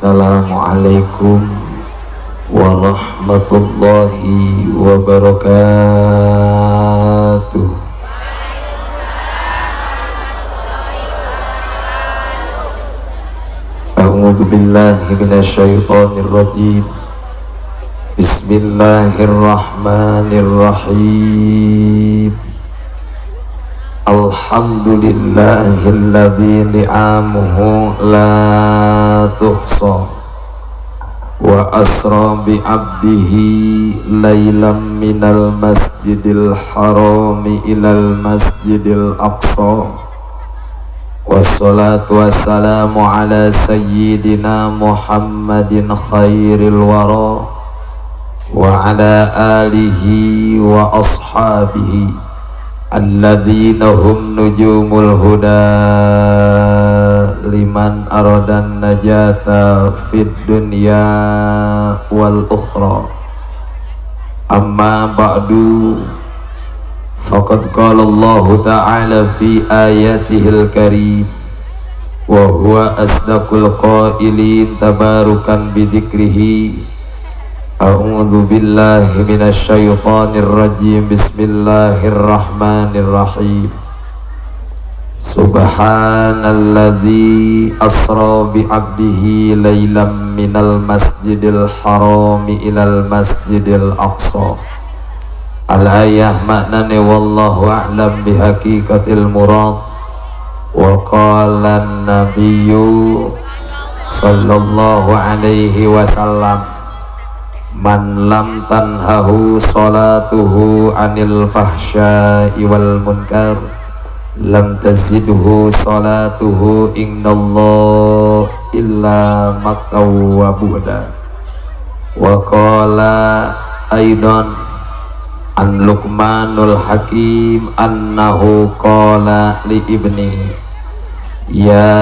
Assalamualaikum warahmatullahi wabarakatuh. A'udzu billahi minasyaitonir rajim. Bismillahirrahmanirrahim. Alhamdulillahilladzi ni'amuhu la tuhsa wa asra bi 'abdihi lailan minal masjidil harami ilal masjidil aqsa. Wassalatu wassalamu ala sayyidina Muhammadin khairil wara wa ala alihi wa ashabihi alladzina hum nujumul huda liman aradan najata fid dunya wal ukhra. Amma ba'du, faqad qala Allahu ta'ala fi ayatihil karim wa huwa asdaqul qailin tabarukan bidzikrihi. A'udzu billahi minasyaitonir rajim. Bismillahirrahmanirrahim. Subhanalladzi asra bi 'abdihi lailan minal masjidil harami ilal masjidil aqsa. Al-ayah maknane wallahu a'lam bihaqiqatil murad. Wa qala an-nabiyyu sallallahu alaihi wasallam, man lam tanhahu salatuhu anil fahsya'i wal munkar lam tazidhu salatuhu indallah illa maqtaw wa bu'da. Wa qala aidan an Luqmanul Hakim annahu qala li ibni ya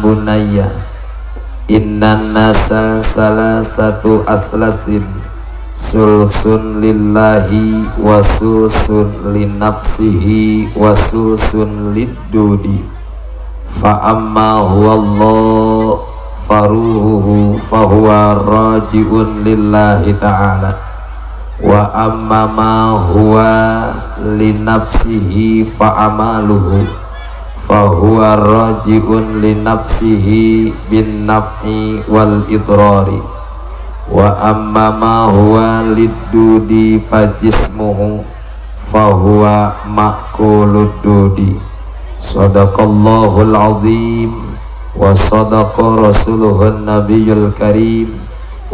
bunayya innan nasa salasatu aslasin sulsun lillahi wa sulsun linafsihi wa sulsun liddudi fa amma huwallah faruhuhu fahuwa raji'un lillahi ta'ala wa amma ma huwa linafsihi fa amaluhu fahuwa raji'un linafsihi bin naf'i wal idrari wa amma ma huwa liddudi fajismuhu fahuwa ma'kulud dudi. Sadaqallahul azim wa sadaqa rasuluhun nabiyul karim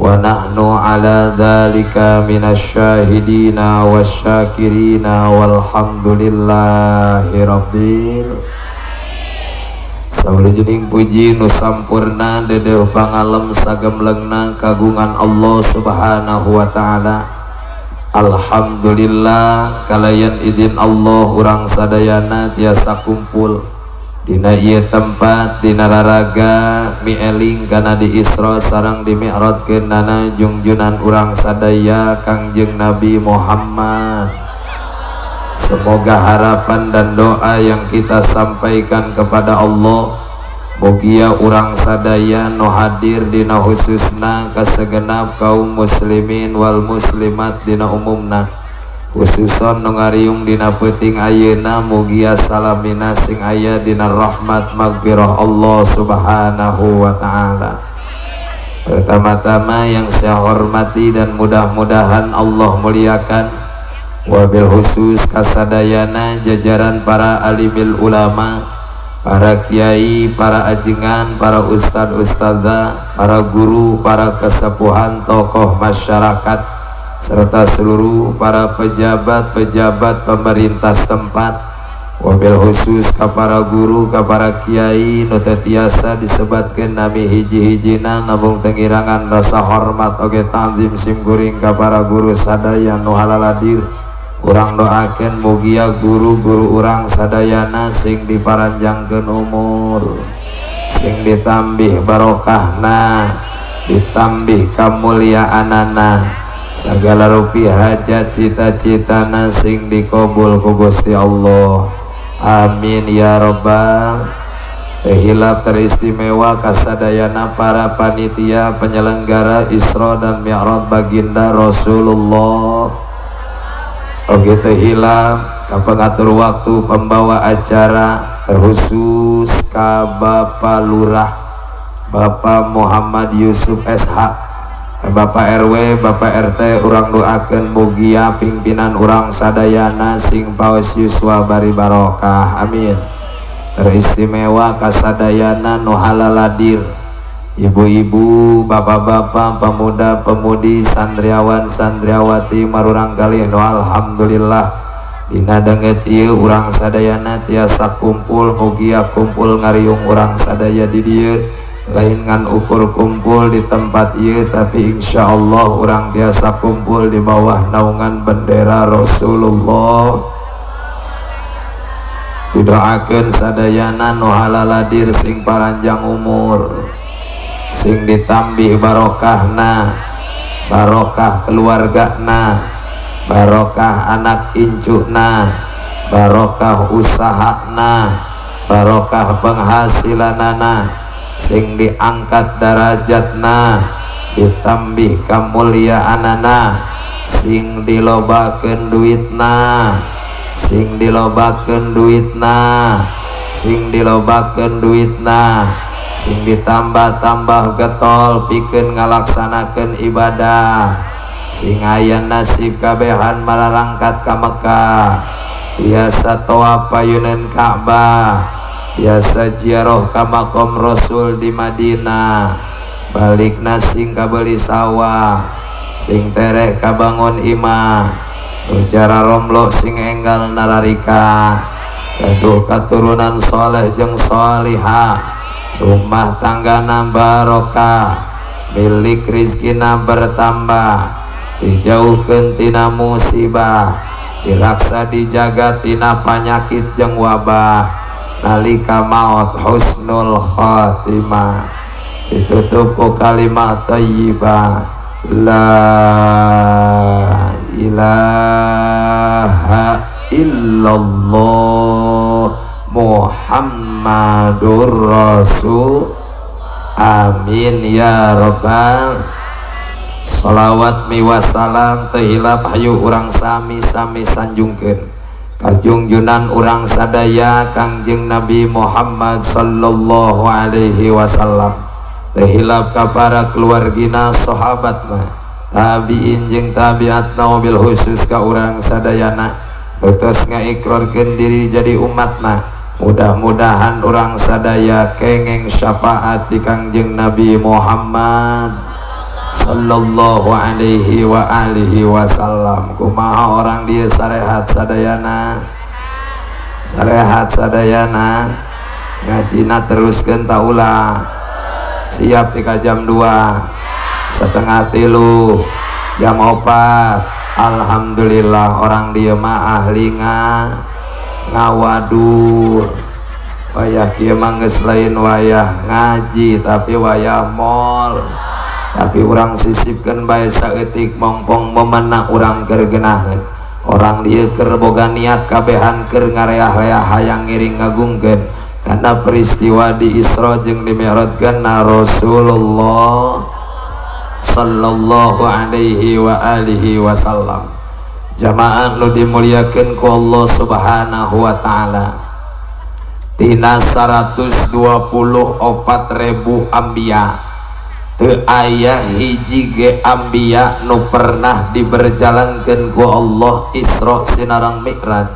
wa nahnu ala dhalika minasyahidina wasyakirina walhamdulillahi rabbil. Salujuning puji nu sampurna dedeuh pangalem sagemlengna kagungan Allah Subhanahu wa ta'ala. Alhamdulillah kalayan idin Allah urang sadayana tiasa kumpul dina ieu tempat dina raraga mieling kana di Isra sareng di Mi'rajkeunana jungjunan urang sadaya Kangjeng Nabi Muhammad. Semoga harapan dan doa yang kita sampaikan kepada Allah, mugia urang sadaya nu hadir dina khususna kasegenap kaum muslimin wal muslimat dina umumna, khususon nu ngariung dina peuting ayeuna, mugia salamina sing aya dina rahmat magfirah Allah Subhanahu wa ta'ala. Pertama-tama yang saya hormati dan mudah-mudahan Allah muliakan, wabil khusus kasadayana jajaran para alimil ulama, para kiai, para ajengan, para ustad ustadzah, para guru, para kesepuhan, tokoh masyarakat, serta seluruh para pejabat-pejabat pemerintah setempat. Wabil khusus ka para guru, ka para kiai nu teu tiasa disebatkeun nami hiji-hijina, namung tengirangan rasa hormat oge ta'zim simkuring ka para guru sadaya nu halaladir. Urang doakeun mugia guru-guru urang sadayana sing diparanjangkeun umur, sing ditambih barokahna, ditambih kamuliaanana, sagala rupi hajat cita-citana sing dikabul ku Gusti Allah. Amin ya rabbal. Teu hilap teristimewa kasadayana para panitia penyelenggara Isra dan Mi'raj baginda Rasulullah. Oge teu hilap ka pengatur waktu pembawa acara, terkhusus ka Bapak Lurah Bapak Muhammad Yusuf SH, ka Bapak RW, Bapak RT. Urang doakeun mugia pimpinan urang sadayana sing paos yuswa bari barokah, amin. Teristimewa kasadayana nu halaladir, ibu-ibu, bapak-bapak, pemuda-pemudi, santriawan, santriawati, marurang kalih nu alhamdulillah dina danget ieu urang sadayana tiasa kumpul. Mugia kumpul ngariung urang sadaya di dieu lain ngan ukur kumpul di tempat ieu, tapi insyaallah urang tiasa kumpul di bawah naungan bendera Rasulullah. Didoakeun sadayana nu halaladir sing paranjang umur, sing ditambih barokahna, barokah keluargana, barokah anak incuna, barokah usahana, barokah penghasilanana, sing diangkat darajatna, ditambih kemuliaanana, sing dilobakeun duitna, sing dilobakeun duitna, sing dilobakeun duitna, sing ditambah-tambah getol pikeun ngalaksanakeun ibadah, sing aya nasib kabehan mararangkat ka Mekah, tiasa tawaf payuneun Ka'bah, tiasa ziarah ka makom Rasul di Madinah, balikna sing kabeli sawah, sing tereh kabangun imah, nu romlo sing enggal nararika, gaduh katurunan soleh jeung solihah, rumah tanggana barokah, milik rizkina bertambah, dijauhkeun tina musibah, diraksa dijaga tina panyakit jeung wabah, nalika maut husnul khatimah, ditutup ku kalimat thayyibah, la ilaha illallah Muhammadur Rasul, amin ya rabbal. Salawat miwah salam teu hilap hayu urang sami-sami sanjungkeun kajungjunan urang sadaya Kangjeng Nabi Muhammad sallallahu alaihi wasallam. Teu hilap ka para keluargina, sahabatna, tabiin jeung tabiatna, wabil khusus ka urang sadayana nu tos ngaikrarkeun diri jadi umatna. Mudah-mudahan urang sadaya kengeng syafaat di Kangjeng Nabi Muhammad sallallahu alaihi wa alihi wasallam. Kumaha orang dieu, sarehat sadayana? Sarehat sadayana? Ngajina teruskeun ta ulah? Siap tika jam 2, setengah tilu, jam 4? Alhamdulillah, orang dieu mah ahli ngawadur. Wayah kieu mah geus lain wayah ngaji, tapi wayah mall. Tapi urang sisipkeun bae saeutik, mongpong memena urang keur geunaheun. Orang dieu keur boga niat kabehan keur ngareah-reah, hayang ngiring ngagungkeun karena peristiwa di Isra jeung di Mi'raj Rasulullah sallallahu alaihi wa alihi wasallam. Jamaah nu dimuliakeun ku Allah Subhanahu wa taala, tina 124 ribu ambia teu aya hiji ge ambia nu pernah diberjalankeun ku Allah Isra sinareng Mi'raj,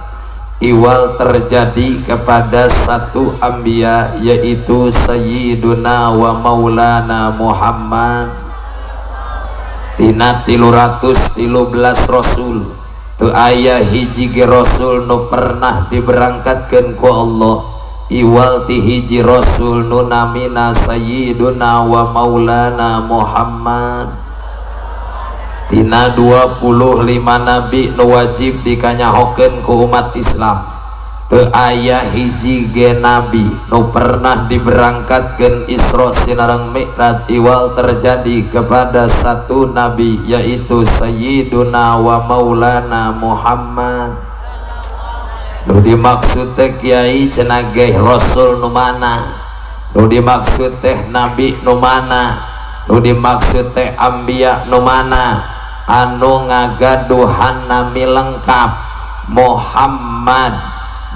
iwal terjadi kepada satu ambia, yaitu Sayyiduna wa Maulana Muhammad. Tina 313 rasul teu aya hiji ge rasul nu pernah diberangkatkeun ku Allah, iwal ti hiji rasul nu namina Sayyiduna wa Maulana Muhammad. Tina 25 nabi nu wajib dikanyahokeun ku umat Islam teu aya hiji ge nabi nu pernah diberangkatkeun Isra sinareng Mi'raj, iwal terjadi kepada satu nabi, yaitu Sayyiduna wa Maulana Muhammad. Nu dimaksud teh, Kiai, cenah ge rasul nu mana? Nu dimaksud teh nabi nu mana? Nu dimaksud teh ambiya nu mana? Anu ngagaduhan nami lengkap Muhammad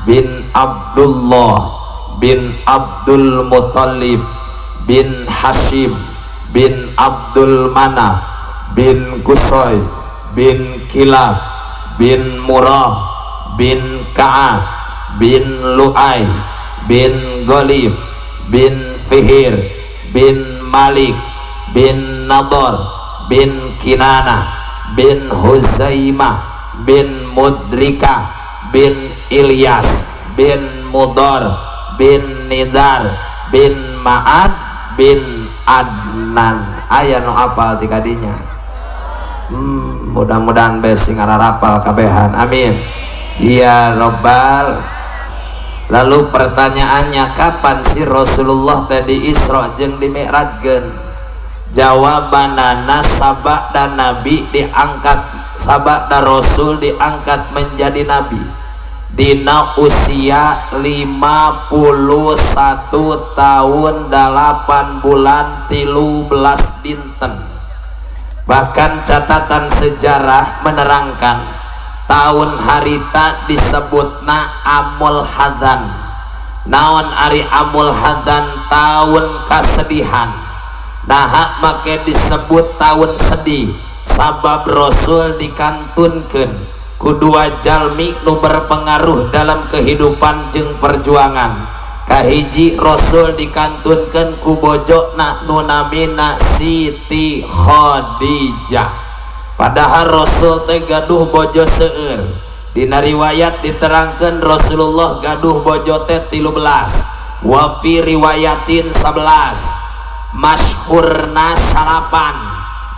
bin Abdullah bin Abdul Muttalib bin Hashim bin Abdul Manaf bin Qusay bin Kilab bin Murrah bin Ka'ab bin Lu'ay bin Ghalib bin Fihir bin Malik bin Nadar bin Kinanah bin Huzaimah bin Mudrikah bin Ilyas bin Mudar bin Nidar bin Ma'ad bin Adnan. Aya nu apal ti kadinya? Mudah-mudahan besi ngararapal kabehan, amin ya robbal. Lalu pertanyaannya, kapan sih Rasulullah tadi Isra jeung di Mi'rajkeun? Jawabanana sabada nabi diangkat, sabada Rasul diangkat menjadi nabi dina usia 51 tahun 8 bulan 13 dinten. Bahkan catatan sejarah menerangkan tahun harita disebutna Amul Hadan. Naon ari Amul Hadan? Tahun kesedihan. Nah, make disebut tahun sedih sabab Rasul dikantunkeun ku dua jalmi nu berpengaruh dalam kehidupan jeung perjuangan. Kahiji, Rasul dikantunkeun ku bojona nu namina Siti Khadijah. Padahal Rasul teh gaduh bojo seueur. Dina riwayat diterangkan Rasulullah gaduh bojo teh 13, wa fi riwayatin 11, masyhurna salapan.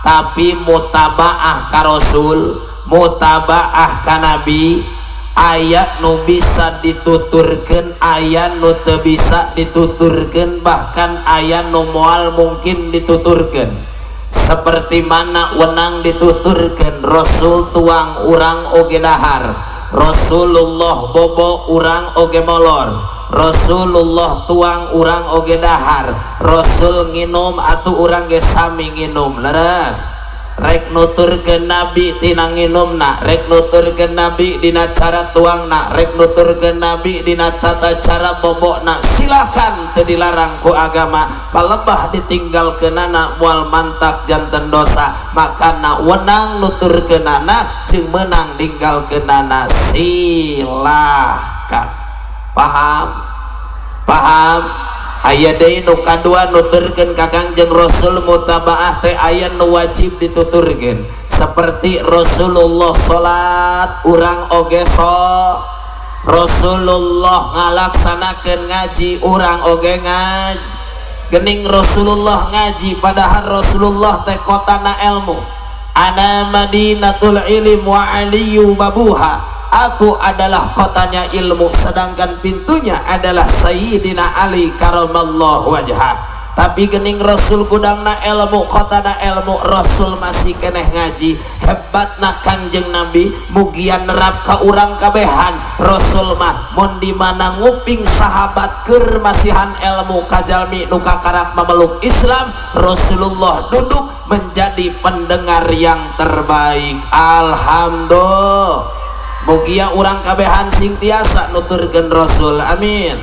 Tapi mutabaah ka Rasul, mutabaah ka Nabi, aya nu bisa dituturkeun, aya nu teu bisa dituturkeun, bahkan aya nu moal mungkin dituturkeun. Seperti mana wenang dituturkeun, Rasul tuang urang oge dahar, Rasulullah bobo urang oge molor, Rasulullah tuang urang oge dahar, Rasul nginum atuh urang ge sami nginum. Leres? Rek nuturkeun Nabi tina nginumna, rek nuturkeun Nabi dina cara tuangna, rek nuturkeun Nabi dina tata cara bobokna, silakan, teu dilarang ku agama. Palebah ditinggalkeunana moal mantak janten dosa. Makana wenang nuturkeunana jeung meunang ninggalkeunana, silahkan. Paham? Paham? Aya deui nu kadua nuturkeun ka Kangjeng Rasul mutabaah teh aya nu wajib dituturkeun, seperti Rasulullah salat urang oge so, Rasulullah ngalaksanakeun ngaji urang oge ngaji. Gening Rasulullah ngaji, padahal Rasulullah teh kotana ilmu. Ana madinatul ilim wa aliyu babuha. Aku adalah kotanya ilmu, sedangkan pintunya adalah Sayyidina Ali karamallahu wajhah. Tapi gening Rasul gudangna ilmu, kotana ilmu, Rasul masih keneh ngaji. Hebatna Kangjeng Nabi, mugia nerap ka urang kabehan. Rasul mah mun di mana nguping sahabat keur masihan ilmu ka jalmi nu kakarak memeluk Islam, Rasulullah duduk menjadi pendengar yang terbaik. Alhamdulillah. Mugia urang kabehan sing tiasa nuturkeun Rasul, amin.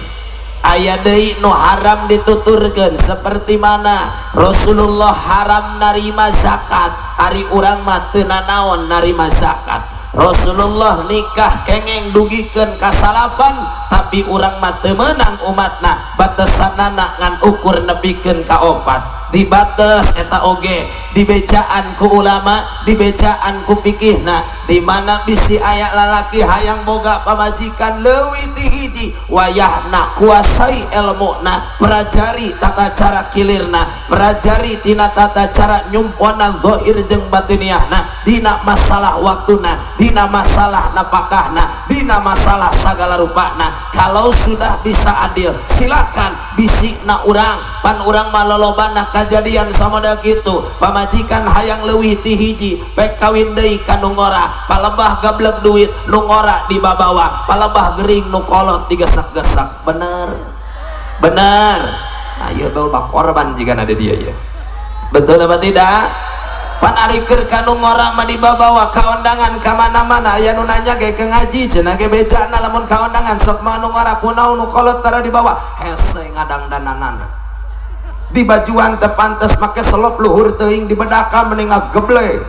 Aya deui nu haram dituturkeun, seperti mana Rasulullah haram narima zakat, ari urang mah teu nanaon narima zakat. Rasulullah nikah kengeng dugikeun ka salapan, tapi urang mah teu meunang umatna, batesanana ngan ukur nepikeun ka opat. Dibates eta oge dibejaan ku ulama, dibejaan ku fikihna, di mana bisi aya lalaki hayang boga pamajikan leuwih ti hiji, wayahna kuasai ilmuna, pelajari tata cara kilirna, pelajari tina tata cara nyumponan zahir jeung batiniahna, dina masalah waktuna, dina masalah napakahna, dina masalah sagala rupana. Kalau sudah bisa adil, silakan. Bisi na urang pan urang mah lolobana kajadian sama gitu, pamajikan hayang leuwih ti hiji, pek kawin deui ka nu ngora, palebah gablek duit nu ngora dibabawa, palebah gering nu kolot digesak-gesak. Bener? Bener? Nah, ieu loba korban jika ada dia ya. Betul apa tidak? Pan ari keur ka nu ngora mah dibabawa ka undangan ka mana-mana, aya nu nanya ge ke ngaji cenah ge bejana lamun ka undangan sok mah nu ngora kunaon nu kolot tara dibawa, hese ngadangdananana. Di bajuan teu pantes make selop luhur teuing dibedaka mending ngagebleng.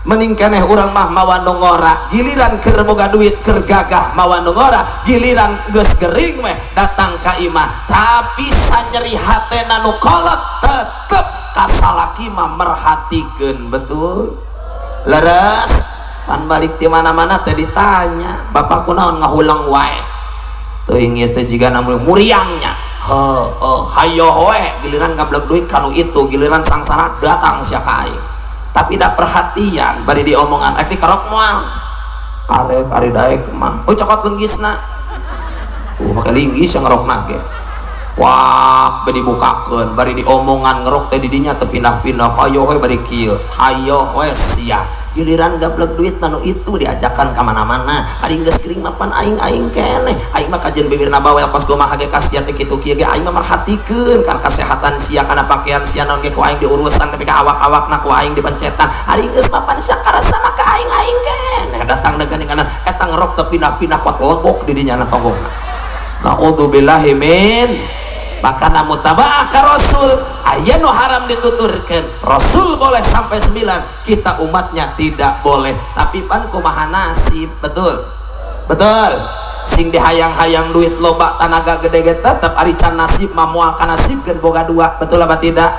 Mending keneh urang mah mawa nu ngora, giliran keur boga duit keur gagah mawa nu ngora, giliran geus gering meh datang ka imah, tapi sanyeri hatena nu kolot tetep kasalaki mah merhatikeun, betul? Leres pan balik di mana-mana teh ditanya, bapak kunaon ngahulang wae? Teuing ieu teh jigana muriangnya. Heuh, hayo we giliran gablek duit kanu itu, giliran sangsara datang sia ka aing. Tapi da perhatian bari diomongan rek dikerok moal. Arek ari daek mah. Oh cokot lenggisna. Make linggis yang ngerokna ge. Wah, bari dibukakeun, bari diomongan ngerok teh didinya teu pindah-pindah, hayo we bari kieu. Hayo we sia. Giliran gablek duit nu itu diajakan ka mana-mana. Ari geus gering mah pan aing-aing keneh. Aing mah kajeun bibirna bawel kos kumaha ge ka sia teh kitu kieu ge aing mah merhatikeun kan kesehatan sia kana pakaian sia naon ge ku aing diurusan tapi ka awak-awakna ku aing dipencetan. Ari geus mah pan sia karasa mah ka aing-aing keneh. Datang degan kanan eta ngerok teu pindah-pindah kuat legok di dinya na tonggongna. Naudzubillahi min. Makana mutabaah ka Rasul aya nu haram dituturkeun. Rasul boleh sampai 9, kita umatnya tidak boleh. Tapi pan kumaha nasib, betul? Betul. Sing dihayang-hayang duit loba tanaga gede ge tetep ari can nasib mah moal kanasibkeun boga dua, betul apa tidak?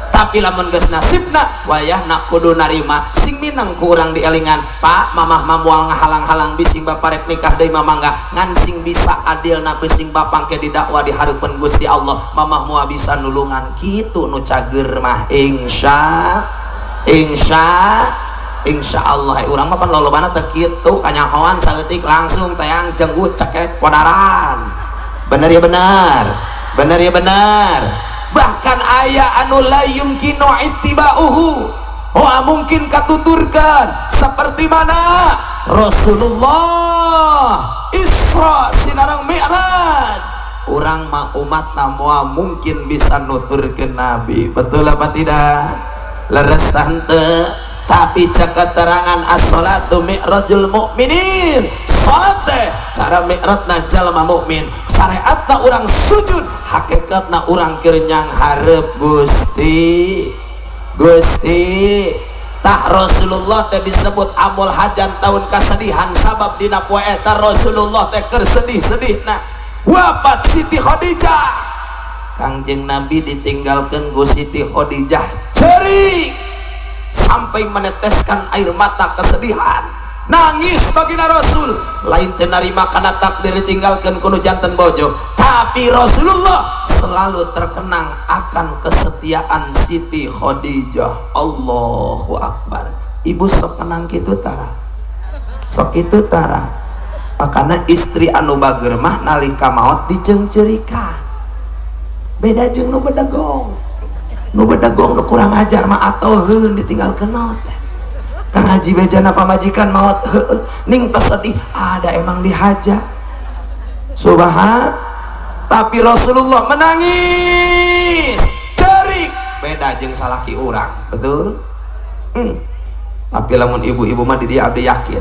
Tapi lamun geus nasibna wayahna kudu narima, sing minang ku urang dielingan, Pak, mamah mah moal ngahalang-halang bising bapak rek nikah deui mah mangga, ngan sing bisa adilna bising bapak ke didakwa di hareupeun Gusti Allah, mamah moal bisa nulungan kitu nu cager mah insya insya insya Allah. Urang mah pan lolobana teu kitu kanyahoan saeutik langsung teang jenggut cekek podaran. Bener ya benar, bener ya benar. Bahkan aya anu la yumkinu ittiba'uhu, oh mungkin katuturkan seperti mana Rasulullah Isra sinareng Mi'raj, urang mah umatna moal mungkin bisa nuturkeun Nabi, betul apa tidak? Leres tante. Tapi cek keterangan as-salatu mi'rajul mukminin, salat teh cara mi'rajna jalma mukmin, syariatna urang sujud, hakikatna urang keur nyanghareup Gusti. Gusti tah Rasulullah teh disebut amul hajan tahun kesedihan, sabab dina poe eta Rasulullah teh keur sedih-sedihna wafat Siti Khadijah. Kangjeng Nabi ditinggalkeun ku Siti Khadijah cerik sampai meneteskan air mata kesedihan, nangis baginda Rasul. Lain teu narima kana takdir ditinggalkeun ku nu janten bojo, tapi Rasulullah selalu terkenang akan kesetiaan Siti Khadijah. Allahu Akbar. Ibu sok kenang kitu tara, sok kitu tara. Makana istri anu bager mah nalika maot diceungceurikan, beda jeung nu bedegong. Nu bedegong nu kurang ajar mah atoheun ditinggalkeun maot teh. Kang Haji bejana pamajikan maot heueuh ning teu sedih, ada emang dihaja. Subhan. Tapi Rasulullah menangis cerik, beda jeung salaki urang, betul? Tapi lamun ibu-ibu mah di dia abdi yakin.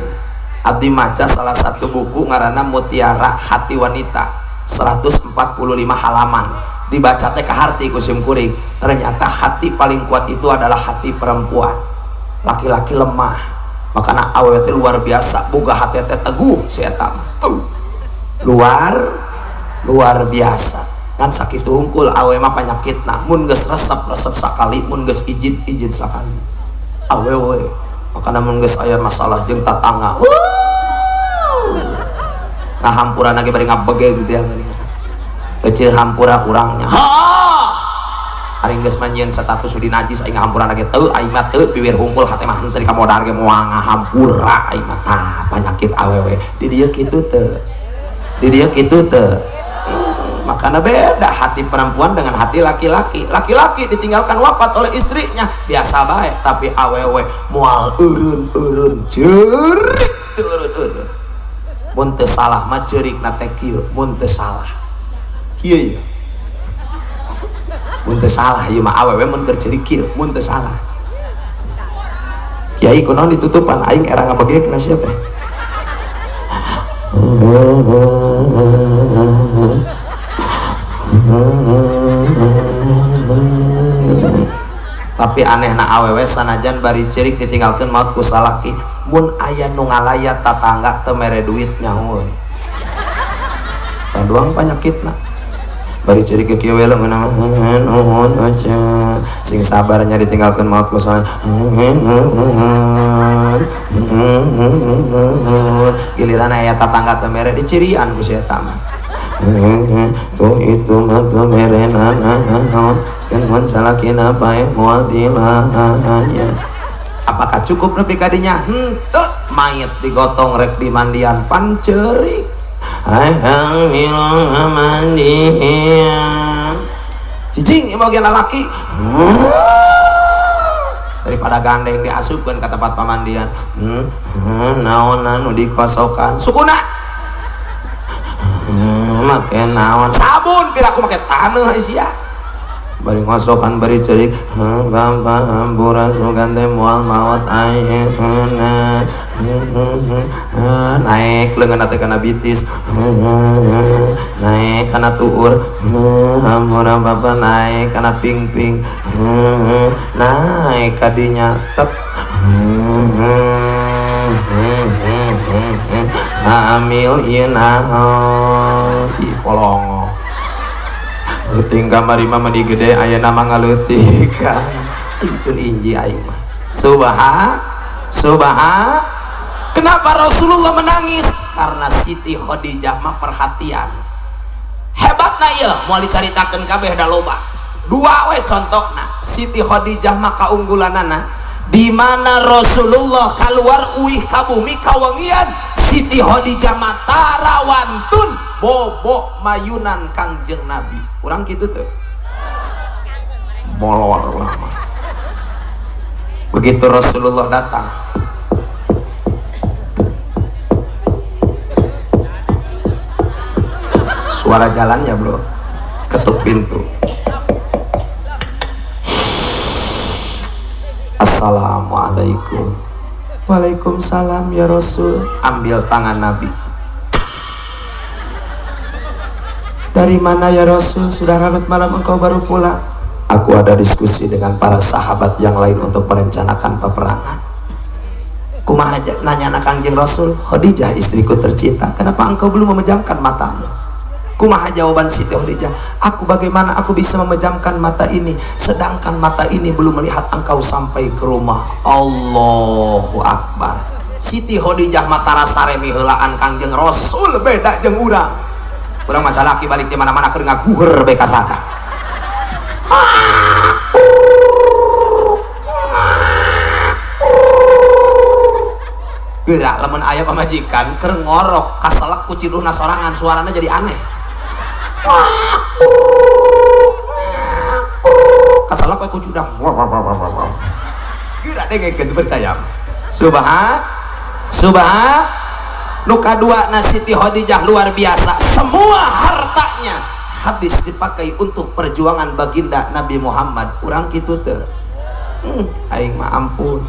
Abdi maca salah satu buku ngaranna Mutiara Hati Wanita 145 halaman, dibaca teh kaharti ku sim kuring. Ternyata hati paling kuat itu adalah hati perempuan, laki-laki lemah. Makanya awewe teh luar biasa boga hati teh teguh si eta mah. Luar luar biasa kan sakitu hungkul awewe mah panyakitna, mun geus resep resep sakali, mun geus ijid ijid sakali awewe. Makana mun geus aya masalah jeung tatangga, ngahampura lagi bari ngabege gitu ya geuningan. Kecil hampura urangnya, ha ari geus manyieun status sudi najis aing ngahampura lagi teu, aing mah teu bibir hungkul hate mah henteu kamodar ge moal ngahampura aing mah. Tah panyakit awewe di dieu kitu teu, di dieu kitu teu. Makanya beda hati perempuan dengan hati laki-laki. Laki-laki ditinggalkan wafat oleh istrinya biasa baik, tapi awewe moal eureun-eureun ceurik eureun-eureun. Mun teu salah mah ceurikna teh kieu, mun teu salah kieu ya. Mun teu salah ieu mah awewe mun keur ceurik kieu, mun teu salah. Kiai kunaon ditutupan aing era ngabegekna sia teh. Tapi anehna awewe sanajan bari ceurik ditinggalkeun maot ku salaki, mun aya nu ngalayat tatangga teu mere duit nyahoeun. Taduang panyakitna. Bari ceurik ke kieu we nuhun aja. Sing sabarnya ditinggalkeun maot ku salaki. Giliran aya tatangga teu mere dicirian ku si eta mah. Tuh itu mah teu mere nanaon. Kan mun salakina pae moal dilaya. Apakah cukup nepi ka dinya? Henteu, mayit digotong rek dimandian pan ceurik. Hayang milu mandian. Cicing ieu mah lalaki. Daripada gandeng diasupkeun ka tempat pamandian. Naon anu dikosokan? Sukuna. Make naon? Sabun piraku make taneuh sia. Bari ngosokan bari ceurik, bapak hampura sugan teh moal maot ayeuna. Naik leungeunna teh kana bitis, naik kana tuur, hampura bapak naik kana pingping, naik ka dinya tet. Hamil ieu naon dipolongo. Leuting kamari mah meni gede ayeuna mah ngaleutik. Itu inji aing mah. Subha subha. Kenapa Rasulullah menangis? Karena Siti Khadijah mah perhatian. Hebatna ieu moal dicaritakeun kabeh da loba. Dua we contokna. Siti Khadijah mah kaunggulanana di mana Rasulullah keluar uih ka bumi kawengian, Siti Khadijah mah tarawantun bobok mayunan Kangjeng Nabi. Urang kitu teu? Molor urang mah. Begitu Rasulullah datang, suara jalannya bro, ketuk pintu. Assalamualaikum. Waalaikumsalam ya Rasul. Ambil tangan Nabi. Dari mana ya Rasul? Sudah larut malam engkau baru pulang. Aku ada diskusi dengan para sahabat yang lain untuk merencanakan peperangan. Kumaha aja nanya anak Kangjeng Rasul, Khadijah istriku tercinta, kenapa engkau belum memejamkan matamu? Kumaha jawaban Siti Khadijah? Aku bagaimana aku bisa memejamkan mata ini sedangkan mata ini belum melihat engkau sampai ke rumah. Allahu Akbar. Siti Khadijah matara saremi heulaan Kangjeng Rasul beda jeung urang. Urang masa laki balik di mana-mana keur ngaguher bae ka sana. Geura lamun aya pamajikan keur ngorok kaselek ku ciduhna sorangan suarana jadi aneh. Kaselek we ku cudang. Geura dengekeun percaya. Subhan subhan. Nu kadua na Siti Khadijah luar biasa, semua hartanya habis dipakai untuk perjuangan baginda Nabi Muhammad. Urang kitu teu? Aing mah ampun.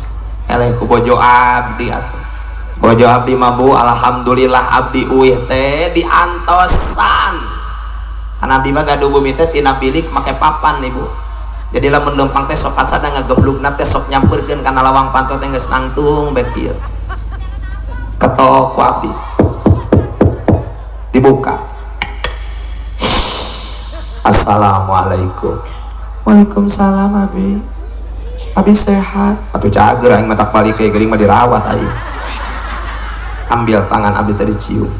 Eleh ku bojo abdi atuh. Bojo abdi mah bu, alhamdulillah abdi uih teh diantosan. Kan abdi mah gaduh bumi teh tina bilik make papan ibu. Jadi lamun leumpang teh sok kasada ngageblugna teh sok nyampeurkeun kana lawang panto teh geus nangtung bae kieu. Ketok ku abdi. Dibuka. Assalamualaikum. Waalaikumsalam abi. Abi sehat. Atuh cager aing mah tak balik ke geuring mah dirawat aing. Ambil tangan abdi tadi cium.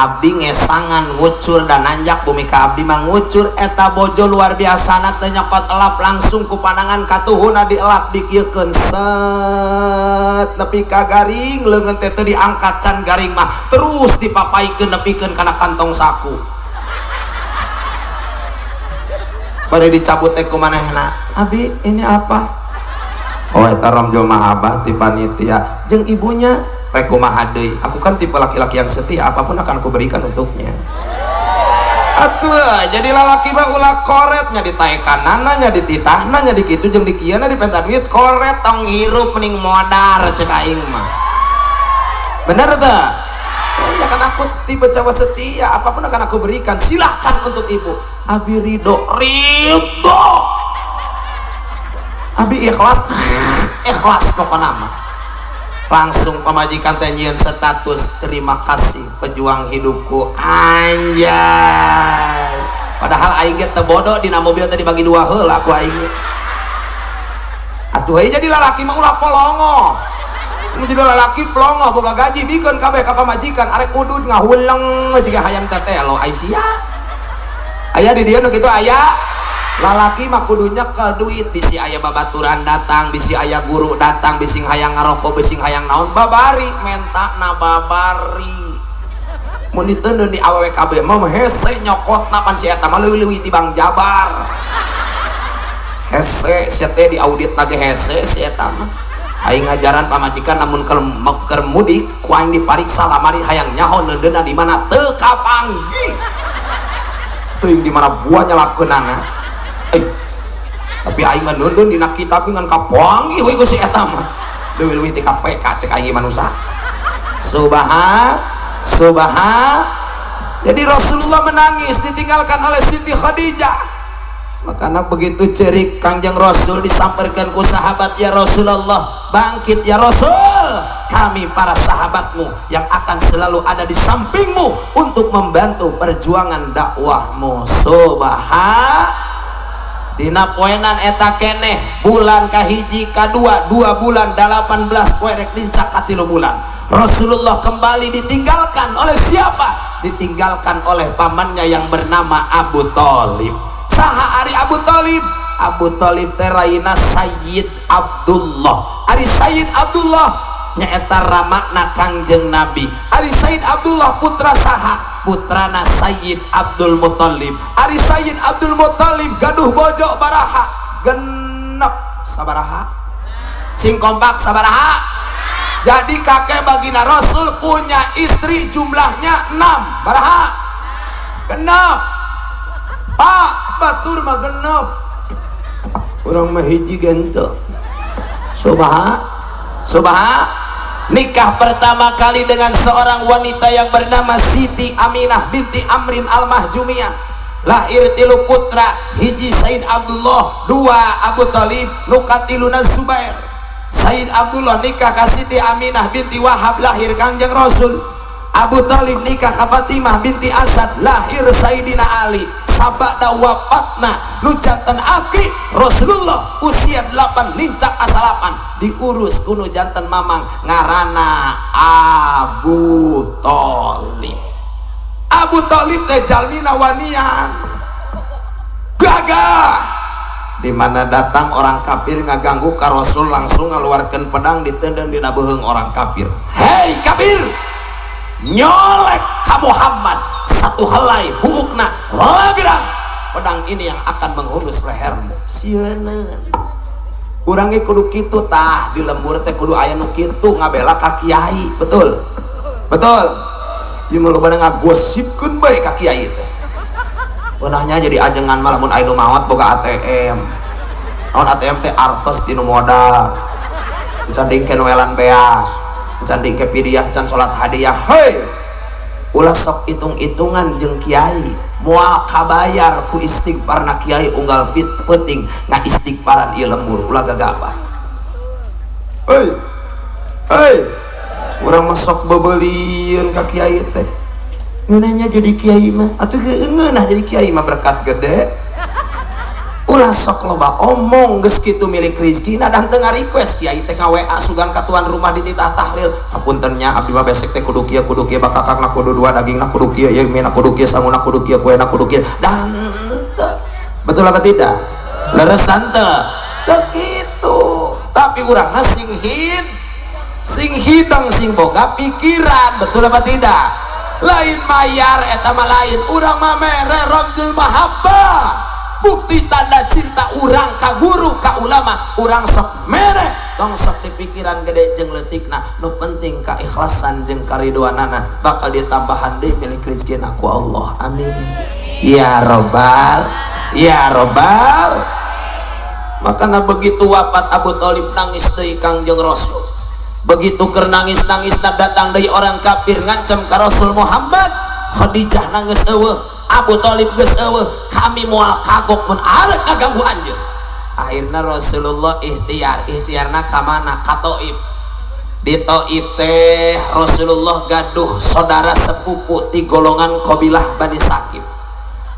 Abdi ngesangan ngucur dan nanjak bumi ka abdi mah ngucur eta bojo luar biasa na teu nyokot elap langsung ku pandangan katuhuna dielap dikieukeun set nepi ka garing leungeun teh teu diangkat can garing mah terus dipapaikeun nepikeun kana kantong saku. Bari dicabut teh ku manehna, abi ini apa? Oh eta romjul mahabbah ti panitia jeung ibunya. Rek kumaha deui, aku kan tipe laki-laki yang setia, apapun akan aku berikan untuknya. Atuh jadi lalaki mah ulah koretnya ditaekanana nya, dititahna nya, dikitu jeung dikieuna, dipenta duit koret, tong hirup mending modar cek aing mah. Bener teu? Ya kan aku tipe cowok setia, apapun akan aku berikan, silahkan untuk ibu. Abi ridho, ridho, abi ikhlas, ikhlas pokoknya mah. Langsung pamajikan teh nyieun status, terima kasih pejuang hidupku, anjay. Padahal aing ge teu bodoh, dina mobil teh dibagi dua heula ku aing. Atuh heuh, jadi lalaki mah ulah polongo. Nu jadi lalaki plongo boga gaji bikeun kabeh ka pamajikan, arek udud ngahuleng jiga hayam tetelo ai sia. Aya di dieu nu kitu aya. Lalaki mah kudu nyekel duit, bisi aya babaturan datang, bisi aya guru datang, bisi hayang ngarokok, bisi hayang naon, babari menta na babari. Mun diteundeun di awewe kabeh mah hese nyokotna, pan si eta mah leuwih-leuwih ti Bang Jabar. Hese sia teh di audit lagi, hese si eta mah. Aing ngajaran pamajikan lamun keur mudik ku aing dipariksa lamari, hayang nyaho neundeunna di mana, teu kapanggih. Teuing di mana buah nyelapkeunana. Tapi aing mah neundeun dina kitab ngan kapanggih we ku si eta mah. Leuwih-leuwih ti KPK cek aing manusia. Subhan, subhan. Jadi Rasulullah menangis ditinggalkan oleh Siti Khadijah. Makanya begitu cerik Kangjeng Rasul disamperkan ku sahabat, ya Rasulullah, bangkit ya Rasul, kami para sahabatmu yang akan selalu ada di sampingmu untuk membantu perjuangan dakwahmu. Subhan. Dina poenan eta keneh bulan kahiji kadua, 2 bulan 18 poe rek lincak ka 3 bulan, Rasulullah kembali ditinggalkan oleh siapa? Ditinggalkan oleh pamannya yang bernama Abu Thalib. Saha ari Abu Thalib? Abu Thalib teh raina Sayyid Abdullah. Ari Sayyid Abdullah nyaeta ramakna Kangjeng Nabi. Ari Sayyid Abdullah putra saha? Putrana Sayyid Abdul Muthalib. Ari Sayyid Abdul Muthalib gaduh bojo baraha? 6. Sabaraha? Sing kompak, sabaraha? Jadi kakek baginda Rasul punya istri jumlahnya 6. Baraha? 6. Pak, batur mah 6, urang mah hiji gente. Subhan, subhan. Nikah pertama kali dengan seorang wanita yang bernama Siti Aminah binti Amrin Al-Mahjumiyah, lahir tilu putra, hiji Said Abdullah, 2 Abu Thalib, nu katiluna Zubair. Said Abdullah nikah ka Siti Aminah binti Wahab, lahir Kangjeng Rasul. Abu Thalib nikah ka Fatimah binti Asad, lahir Sayyidina Ali. Sabada wafatna nu janten aki Rasulullah usia 8 lincak asalapan, diurus kuno janten mamang ngarana Abu Thalib. Abu Thalib teh jalmina wanian gagah, di mana datang orang kafir ngaganggu ka Rasul langsung ngaluarkeun pedang ditendang dina beuheung orang kafir. Hei kafir, nyolek ka Muhammad satu helai buukna lagerang, pedang ini yang akan menghunus lehermu. Sieun urang ge kudu kitu tah, di lembur teh kudu aya nu kitu ngabela ka kiai. Betul, betul. Ieu mah loba ngagosipkeun bae ka kiai teh. Beunahnya jadi ajengan mah lamun aya nu maot boga ATM. Naon ATM teh? Artos tinu modal, can dingke noelan beas, can dingke pidiah, can salat hadiah. Hei, ulah sok hitung-hitungan jeung kiai, moal kabayar ku istighfarna kiai unggal pit peuting nga istighfaran ieu lembur. Ulah gagabah. Hei, hei, urang mah sok bebelieun ka kiai teh, ngeunahnya jadi kiai mah atuh ngeunah jadi kiai mah berkat gede. Ulah sok loba omong, geus kitu milik rizkina dan teu request kiai teh ka WA sugan ka tuan rumah dititah tahlil, hapunten nya abdi mah besek teh kudu kieu, kudu kieu, bakakakna kudu dua, dagingna kudu kieu, ieu mina kudu kieu, sanguna kudu kieu, kuena kudu kieu. Dan teu betul apa tidak? Leres tante teu kitu, tapi urang mah sing hid, sing hidang, sing boga pikiran. Betul apa tidak? Lain mayar eta mah lain, urang mah mere ramzul mahabbah, bukti tanda cinta urang ka guru, ka ulama. Urang sok mere Tong sok dipikiran gede jeung leutikna, nu penting kaikhlasan jeung karidoanana bakal ditambahan deui milik rezekina ku Allah. Amin ya robbal ya robbal. Makana begitu wafat Abu Thalib nangis deui Kangjeng Rasul. Begitu keur nangis-nangis datang deui orang kafir ngancam ka Rasul Muhammad. Khadijah nangis eueuh, Abu Thalib geus eueuh, kami moal kagok mun arek ngaganggu anjeun. Akhirna Rasulullah ikhtiar, ikhtiarna ka mana? Ka Taif. Di Taif teh Rasulullah gaduh saudara sepupu ti golongan kabilah Bani Sakif.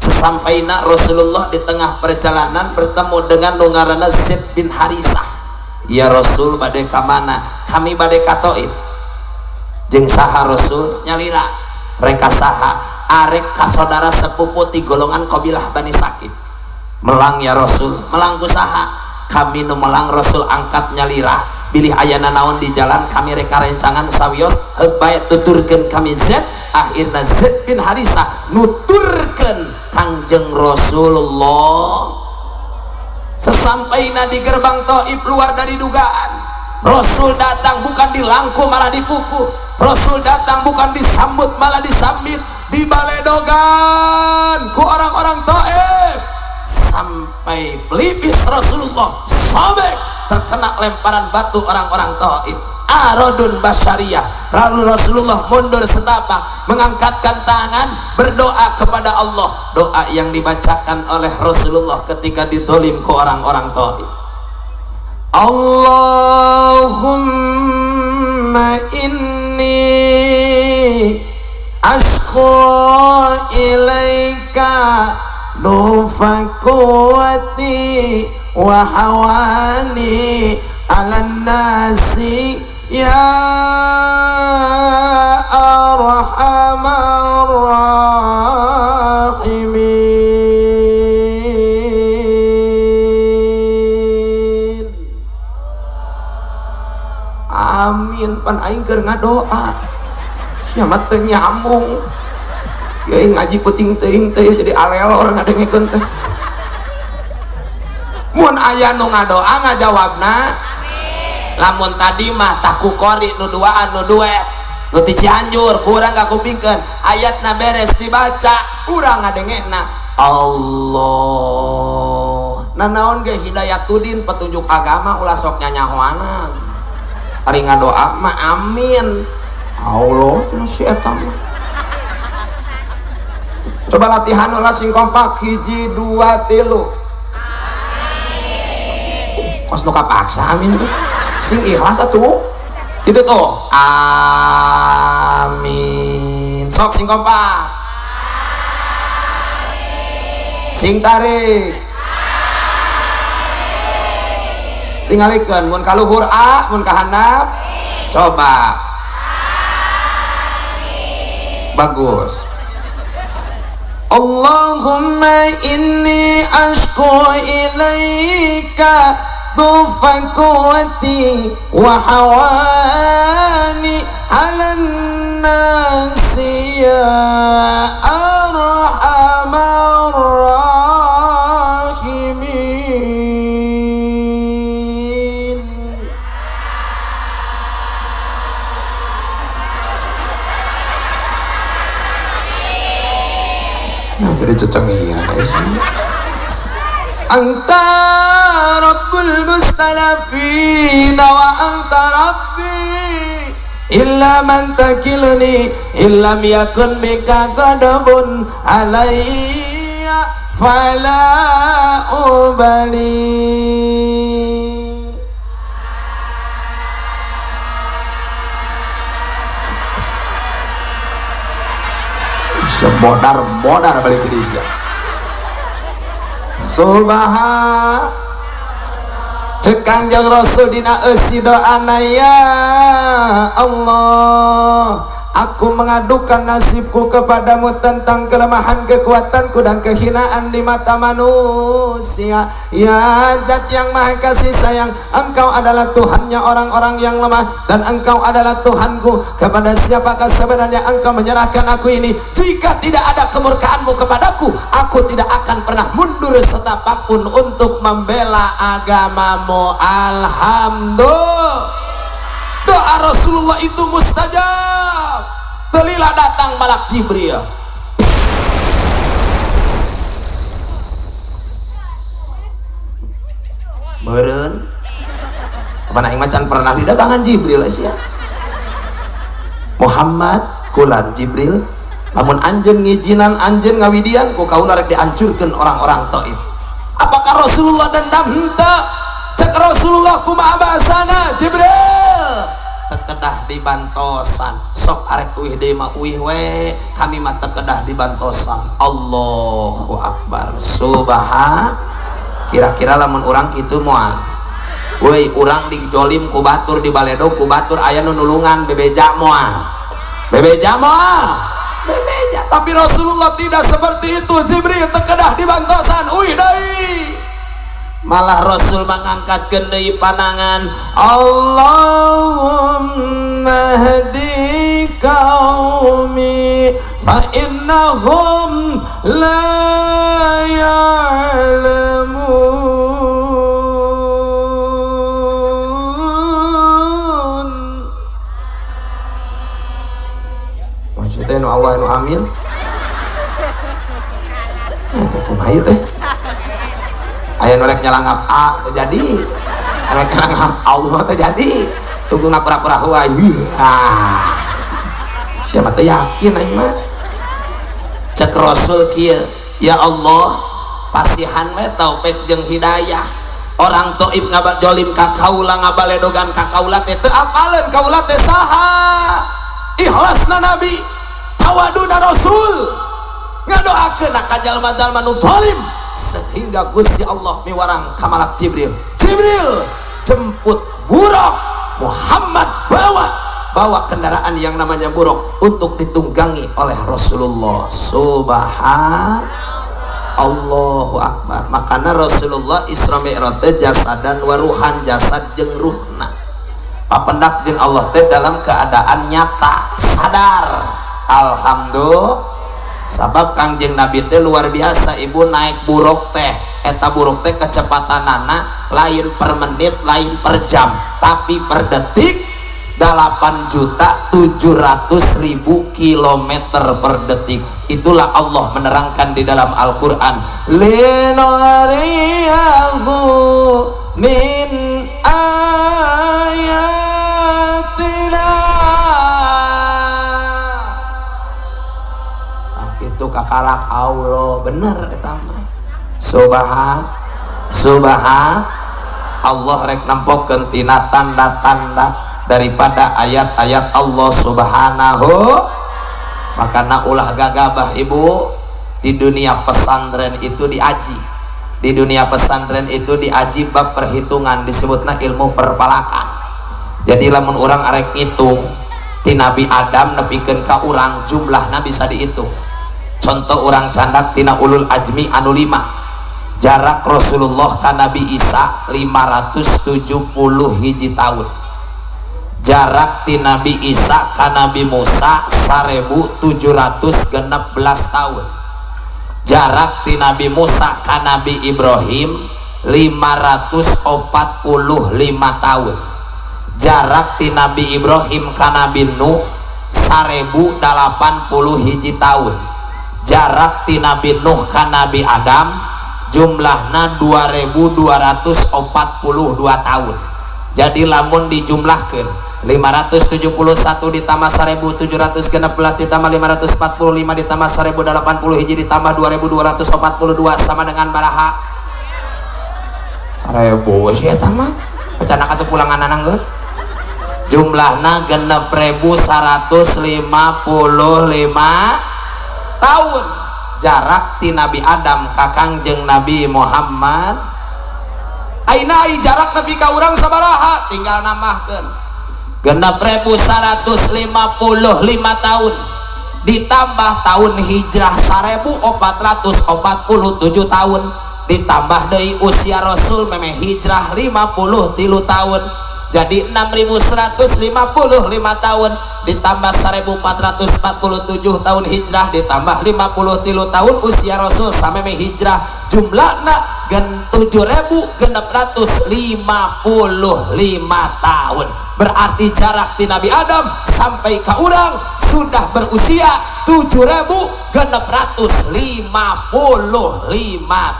Sesampaina Rasulullah di tengah perjalanan bertemu dengan nu ngaranna Zaid bin Harisah. Ya Rasul, bade ka mana? Kami bade ka Taif. Jeung saha Rasul? Nyalira. Rek ka saha? Arek ka saudara sepupu ti golongan kabilah Bani Sakif. Melang ya Rasul, melang ku saha? Kami nu melang Rasul angkat nyalira. Bilih ayana naon di jalan kami reka rencangan sawios heuk bae tuturkeun kami Zaid. Akhirna Zaid bin Harisah nuturkeun Kangjeng Rasulullah. Sesampaina di gerbang Taif luar dari dugaan. Rasul datang bukan dilangku malah dipukul. Rasul datang bukan disambut malah disambit, dibaledogan ku orang-orang Taif sampai pelipis Rasulullah sobek terkena lemparan batu orang-orang Taif. Arodun basyariah. Lalu Rasulullah mundur setapak, mengangkatkan tangan, berdoa kepada Allah. Doa yang dibacakan oleh Rasulullah ketika didolim ke orang-orang Taif. Allahumma inni ashku ilaika dufa quwwati wa hawani ala nasi ya arhamar rahimin. Amin. Pan aing keur ngadoa sia mah teu nyambung. Kiai ngaji peuting teuing teh jadi alelor ngadengekeun teh. Mun aya nu ngadoa ngajawabna amin. Lamun tadi mah tah ku qori nu duaan nu duet nu ti Cianjur kurang ngakupingkeun ayatna beres dibaca urang ngadengena Allah. Nanaon ge hidayatudin petunjuk agama ulah sok nyanyahoanan. Ari ngadoa mah amin. Allah cenah si eta mah. Coba latihan ulah sing kompak 1 2 3. Amin. Kos nu kapaksa amin teh. Sing ikhlas atuh. Kitu tuh. Amin. Sok sing kompak. Amin. Sing tarik. Amin. Tingalikeun mun ka luhur A, mun ka handap. Coba. Amin. Bagus. Allahumma inni ashku ilaika dufa quwwati wa hawani ala nasi ya arhamar rahimin. Nah jadi cecengiran Anta rabbul mustalafina wa anta rabbi illa man takilni illam yakun bika ghadabun alayya fala ubali. Sebodar-bodar balik ke diri. Subhan cek Kangjeng Rasul dina eusi doana ya Allah, aku mengadukan nasibku kepadamu tentang kelemahan kekuatanku dan kehinaan di mata manusia. Ya Zat yang Maha Kasih Sayang, Engkau adalah Tuhannya orang-orang yang lemah dan Engkau adalah Tuhanku. Kepada siapakah sebenarnya Engkau menyerahkan aku ini? Jika tidak ada kemurkaanmu kepadaku, Aku tidak akan pernah mundur setapak pun untuk membela agamamu. Alhamdulillah. Doa Rasulullah itu mustajab. Telilah datang malak Jibril. Meureun mana aing macan pernah didatangan Jibril sia. Muhammad kulan Jibril, lamun anjeun ngijinan anjeun ngawidian ku kaula rek dihancurkeun orang-orang Taif. Apakah Rasulullah dendam henteu? Cek Rasulullah kumaha bahasana Jibril? Tekedah dibantosan. Sok arek uih deui mah uih we, kami mah tekedah dibantosan. Allahu akbar. Subhan. Kira-kira lamun urang kitu moal. Woi, urang dijolim ku batur, dibaledog ku batur, aya nu nulungan bebeja moal. Bebeja moal. Bebeja. Tapi Rasulullah tidak seperti itu. Jibril tekedah dibantosan, uih deui. Malah Rasul mengangkatkeun deui panangan, Allahumma hdi qaumi fa innahum la ya'lamun. Maksudnya nu Allah nu amin. Teh kumaha ieu teh? Aya nu rek nyalangap A teu jadi. Aya rek nyalangap Allah teu jadi. Tungtungna pura-pura wae. Siapa teh yakin aing mah. Cek Rasul kieu, ya Allah, pasihan we taufik jeung hidayah. Orang Taif ngabajolim ka kaula, ngabaledogan ka kaula teh teu apaleun kaula teh saha. Ikhlasna Nabi, tawaduna Rasul, ngadoakeun ka jalma-jalma nu zalim sehingga Gusti Allah miwarang ka malak Jibril. Jibril, jemput buruk Muhammad, bawa kendaraan yang namanya buruk untuk ditunggangi oleh Rasulullah. Subhan Allahu akbar. Makana Rasulullah Isra Mi'raj teh jasadan waruhan, jasad jeung ruhna. Papendak jeung Allah teh dalam keadaan nyata, sadar. Alhamdulillah. Sabab Kangjeng Nabi teh luar biasa, ibu naik buruk teh, eta buruk teh kecepatanana lain per menit, lain per jam, tapi per detik 8.700.000 kilometer per detik. Itulah Allah menerangkan di dalam Al-Quran, linuriyahu min ayatina. Itu kakarak Allah bener eta mah. Subhan subhan Allah rek nempokeun tina tanda-tanda daripada ayat-ayat Allah Subhanahu. Makana ulah gagabah ibu, di dunia pesantren itu diaji. Di dunia pesantren itu diaji bab perhitungan, disebutna ilmu perpalakan. Jadi lamun urang arek ngitung ti Nabi Adam nepikeun ka urang jumlahna bisa dihitung. Contoh urang candak tina ulul ajmi anu 5. Jarak Rasulullah ka Nabi Isa 570 hiji tahun. Jarak ti Nabi Isa ka Nabi Musa 1716 tahun. Jarak ti Nabi Musa ka Nabi Ibrahim 545 tahun. Jarak ti Nabi Ibrahim ka Nabi Nuh 1080 hiji tahun. Jarak ti Nabi Nuh ka Nabi Adam jumlahna 2242 tahun. Jadi lamun dijumlahkeun 571 ditambah 1716 ditambah 545 ditambah 1080 hiji ditambah 2242 sama dengan baraha 1000 sih eta mah. Pecana katuh pulangan anang geus. Jumlahna 6155 tahun jarak ti Nabi Adam ka Kangjeng Nabi Muhammad. Aina ai jarak nepi ka urang sabaraha? Tinggal nambahkeun 6155 tahun ditambah tahun hijrah 1447 tahun ditambah deui usia Rasul memeh hijrah 53 tahun Jadi 6155 tahun ditambah 1447 tahun hijrah ditambah 53 tahun usia Rasul sampai hijrah, jumlahna 7655 tahun. Berarti jarak di Nabi Adam sampai ke urang sudah berusia 7655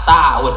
tahun.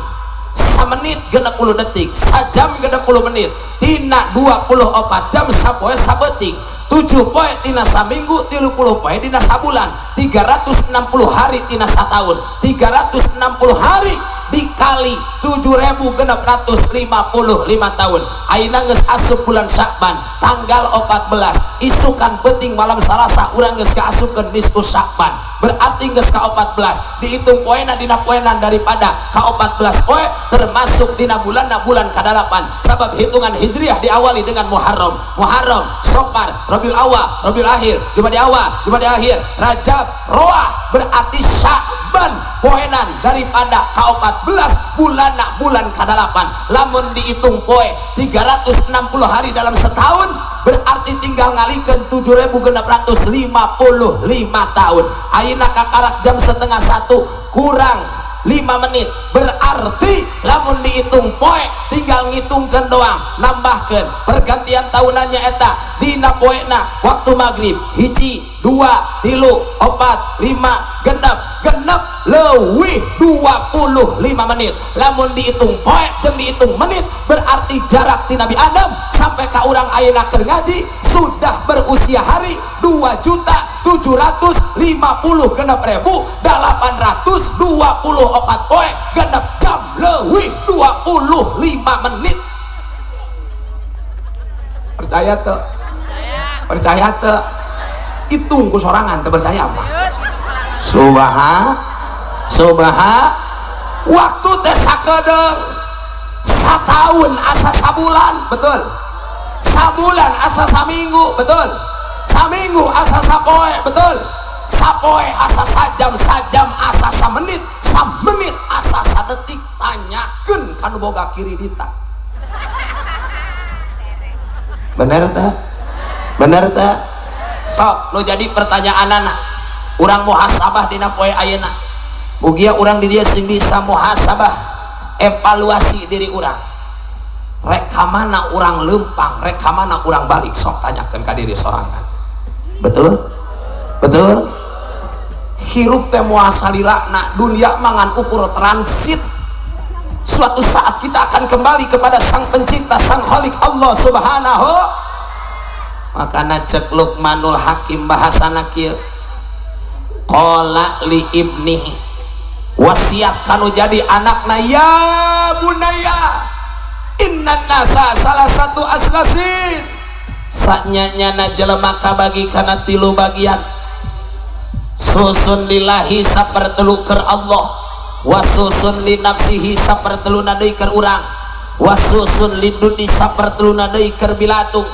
Samenit 60 detik, sajam 60 menit, tina 24 jam sapoe sabeuting, 7 poe tina saminggu, 30 poe tina sabulan, 360 hari tina satahun, 360 hari dikali 7655 tahun. Ayeuna geus asup bulan Syakban tanggal 14, isukan penting malam Salasa urang geus kaasupkeun nisfu Syakban, berarti geus ka 14. Dihitung poena dina poenan daripada ka 14 poe termasuk dina bulanna bulan ka-8, sabab hitungan hijriah diawali dengan Muharram, Muharram, Safar, Rabiul Awal, Rabiul Akhir, Jumadi Awal, Jumadi Akhir, Rajab, Roah, berarti Syakban poenan daripada ka 14 bulanna bulan ka-8. Lamun dihitung poe 360 hari dalam setahun, berarti tinggal ngalikeun 7655 tahun. Ayeuna kakarak jam setengah satu kurang 5 menit, berarti lamun dihitung poe tinggal ngitungkeun doang, nambahkeun pergantian tahunannya eta dina poena waktu maghrib 1, 2, 3, 4, 5, genep, genep leuwih 25 menit. Lamun dihitung poe jeung dihitung menit, berarti jarak ti Nabi Adam sampai ka urang ayeuna keur ngaji sudah berusia hari dua juta tujuh ratus lima puluh genep ribu delapan ratus dua puluh opat poe genep jam leuwih 25 menit. Percaya teu? Percaya teu? Hitung ku sorangan, teu percaya apa? Subha, subha, waktu teh sakedeung satahun asa sabulan, betul? Sabulan asa saminggu, betul? Saminggu asa sapoe, betul? Sapoe asa sajam, sajam asa samenit, samenit asa sadetik. Tanyakeun ka nu boga kiridita. Bener teh? Bener teh? Sok nu jadi pertanyaanana, urang muhasabah dina poe ayeuna. Mugia urang di dieu sing bisa muhasabah, evaluasi diri urang. Rek ka mana urang lempang, rek ka mana urang balik, sok tanyakeun ka diri sorangan. Betul? Betul? Hirup teh moal salilana, dunia mangan ukur transit. Suatu saat kita akan kembali kepada Sang Pencipta, Sang Khalik Allah Subhanahu. Makana cek Luqmanul Hakim bahasana kieu, qala li ibnihi, wasiat kanu jadi anakna, ya bunaya innan nasa salah satu aslasin, sanyanyana jelema kabagi kana 3 bagian, susun lillahi sapertelu keur Allah, wasusun li nafsihi saperteluna deui keur urang, wasusun liduni saperteluna deui keur bilatung.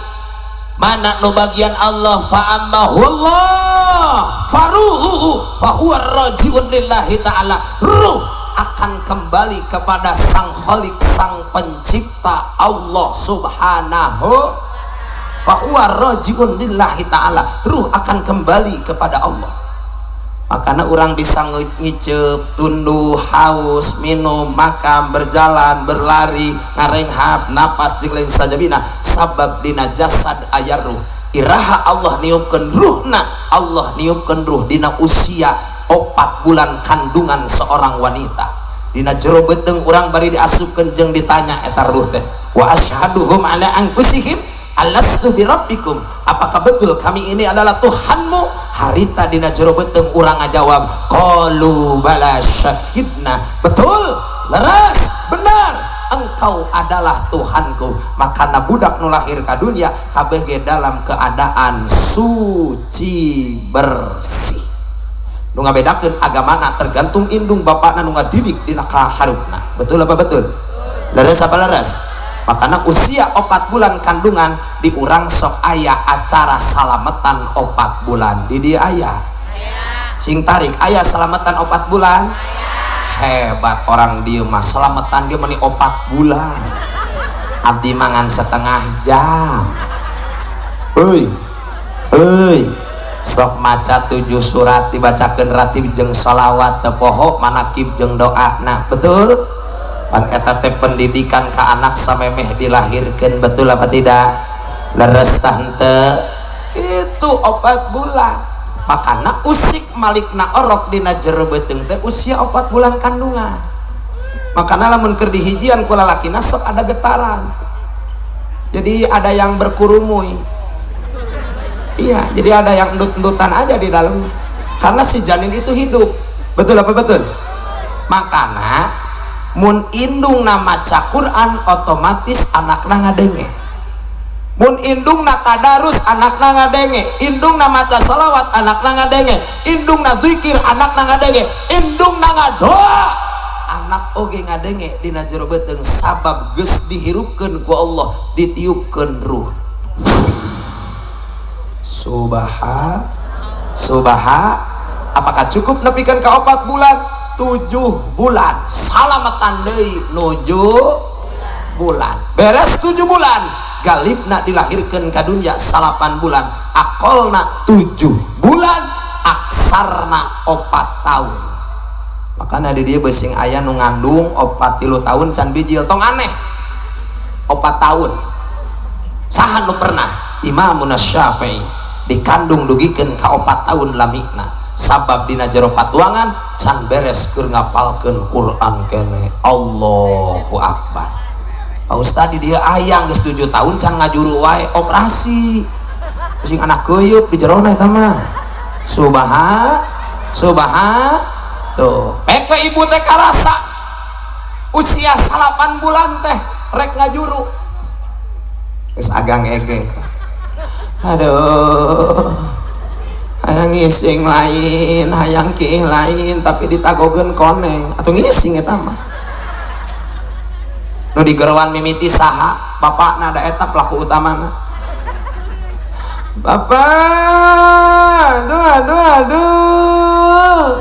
Mana nu bagian Allah? Fa ammahullah faruhu fa huwa rajiun lillahi ta'ala, ruh akan kembali kepada Sang Khalik, Sang Pencipta Allah Subhanahu. Fa huwa rajiun lillahi ta'ala, ruh akan kembali kepada Allah. Makanya orang bisa ngicep, tunduh, haus, minum, makan, berjalan, berlari, ngarenghap, napas jeung lain sajabina, sabab dina jasad aya ruh. Iraha Allah niupkeun ruhna, Allah niupkeun ruh dina usia 4 bulan kandungan seorang wanita. Dina jero beuteung urang bari diasupkeun jeung ditanya eta ruh teh, wa asyhaduhum ala anfusihim alastu birabbikum, apakah betul kami ini adalah Tuhanmu? Harita dina jero beuteung urang ngajawab qalu bala syahidna, betul, leres, benar, engkau adalah Tuhanku. Makana budak nu lahir ka dunia kabeh ge dalam keadaan suci bersih. Nu ngabedakeun agamana tergantung indung bapakna nu ngadidik dina kaharupna. Betul apa betul? Leres apa leres? Makana usia 4 bulan kandungan diurang sok aya acara salametan 4 bulan di dia aya. Sing tarik aya salametan 4 bulan. Hebat orang dia mah, salametan dia meni 4 bulan. Abdi mangan setengah jam. Heuy. Heuy. Sok maca 7 surat dibacakeun ratib jeung sholawat teu poho manakib jeung doana. Betul? Pan eta teh pendidikan ka anak samemeh dilahirkeun, betul apa tidak? Leres tah henteu? Itu 4 bulan. Makana usik malikna orok dina jero beuteung teh usia 4 bulan kandungan. Makana lamun keur dihijian ku lalakina sok ada getaran. Jadi ada yang berkurumuy. Iya, jadi ada yang endut-endutan aja di dalamnya. Karena si janin itu hidup. Betul apa betul? Makana mun indungna maca Quran otomatis anakna ngadenge. Mun indungna tadarus anakna ngadenge, indungna maca sholawat anakna ngadenge, indungna zikir anakna ngadenge, indungna ngadoa anak oge ngadenge dina jero beuteung sabab geus dihirupkeun ku Allah, ditiupkeun ruh. Subha subha, apakah cukup nepikeun ka 4 bulan? 7 bulan salamatan deui nuju bulan. Beres 7 bulan galibna dilahirkeun ka dunya 8 bulan, akolna 7 bulan, aksarna 4 tahun. Makana di dieu besing aya nu ngandung 4 3 tahun can bijil, tong aneh. 4 tahun. Saha nu pernah? Imamun Syafi'i dikandung dugikeun ka 4 tahun lamikna. Sabab dina jero patuangan can beres keur ngapalkeun Quran kene. Allahu Akbar. Pak Ustad di dia ayang geus 7 tahun can ngajuru wae operasi. Sing anak keuyeup di jerona eta mah. Subha subha tuh. Pek we ibu teh karasa. Usia 8 bulan teh rek ngajuru. Geus agang egeng. Aduh. Hayang ngising lain, hayang kiih lain, tapi ditagogeun koneng. Atuh ngising eta mah. Nu digeroan mimiti saha? Bapakna da eta pelaku utamana. Bapak, aduh aduh aduh.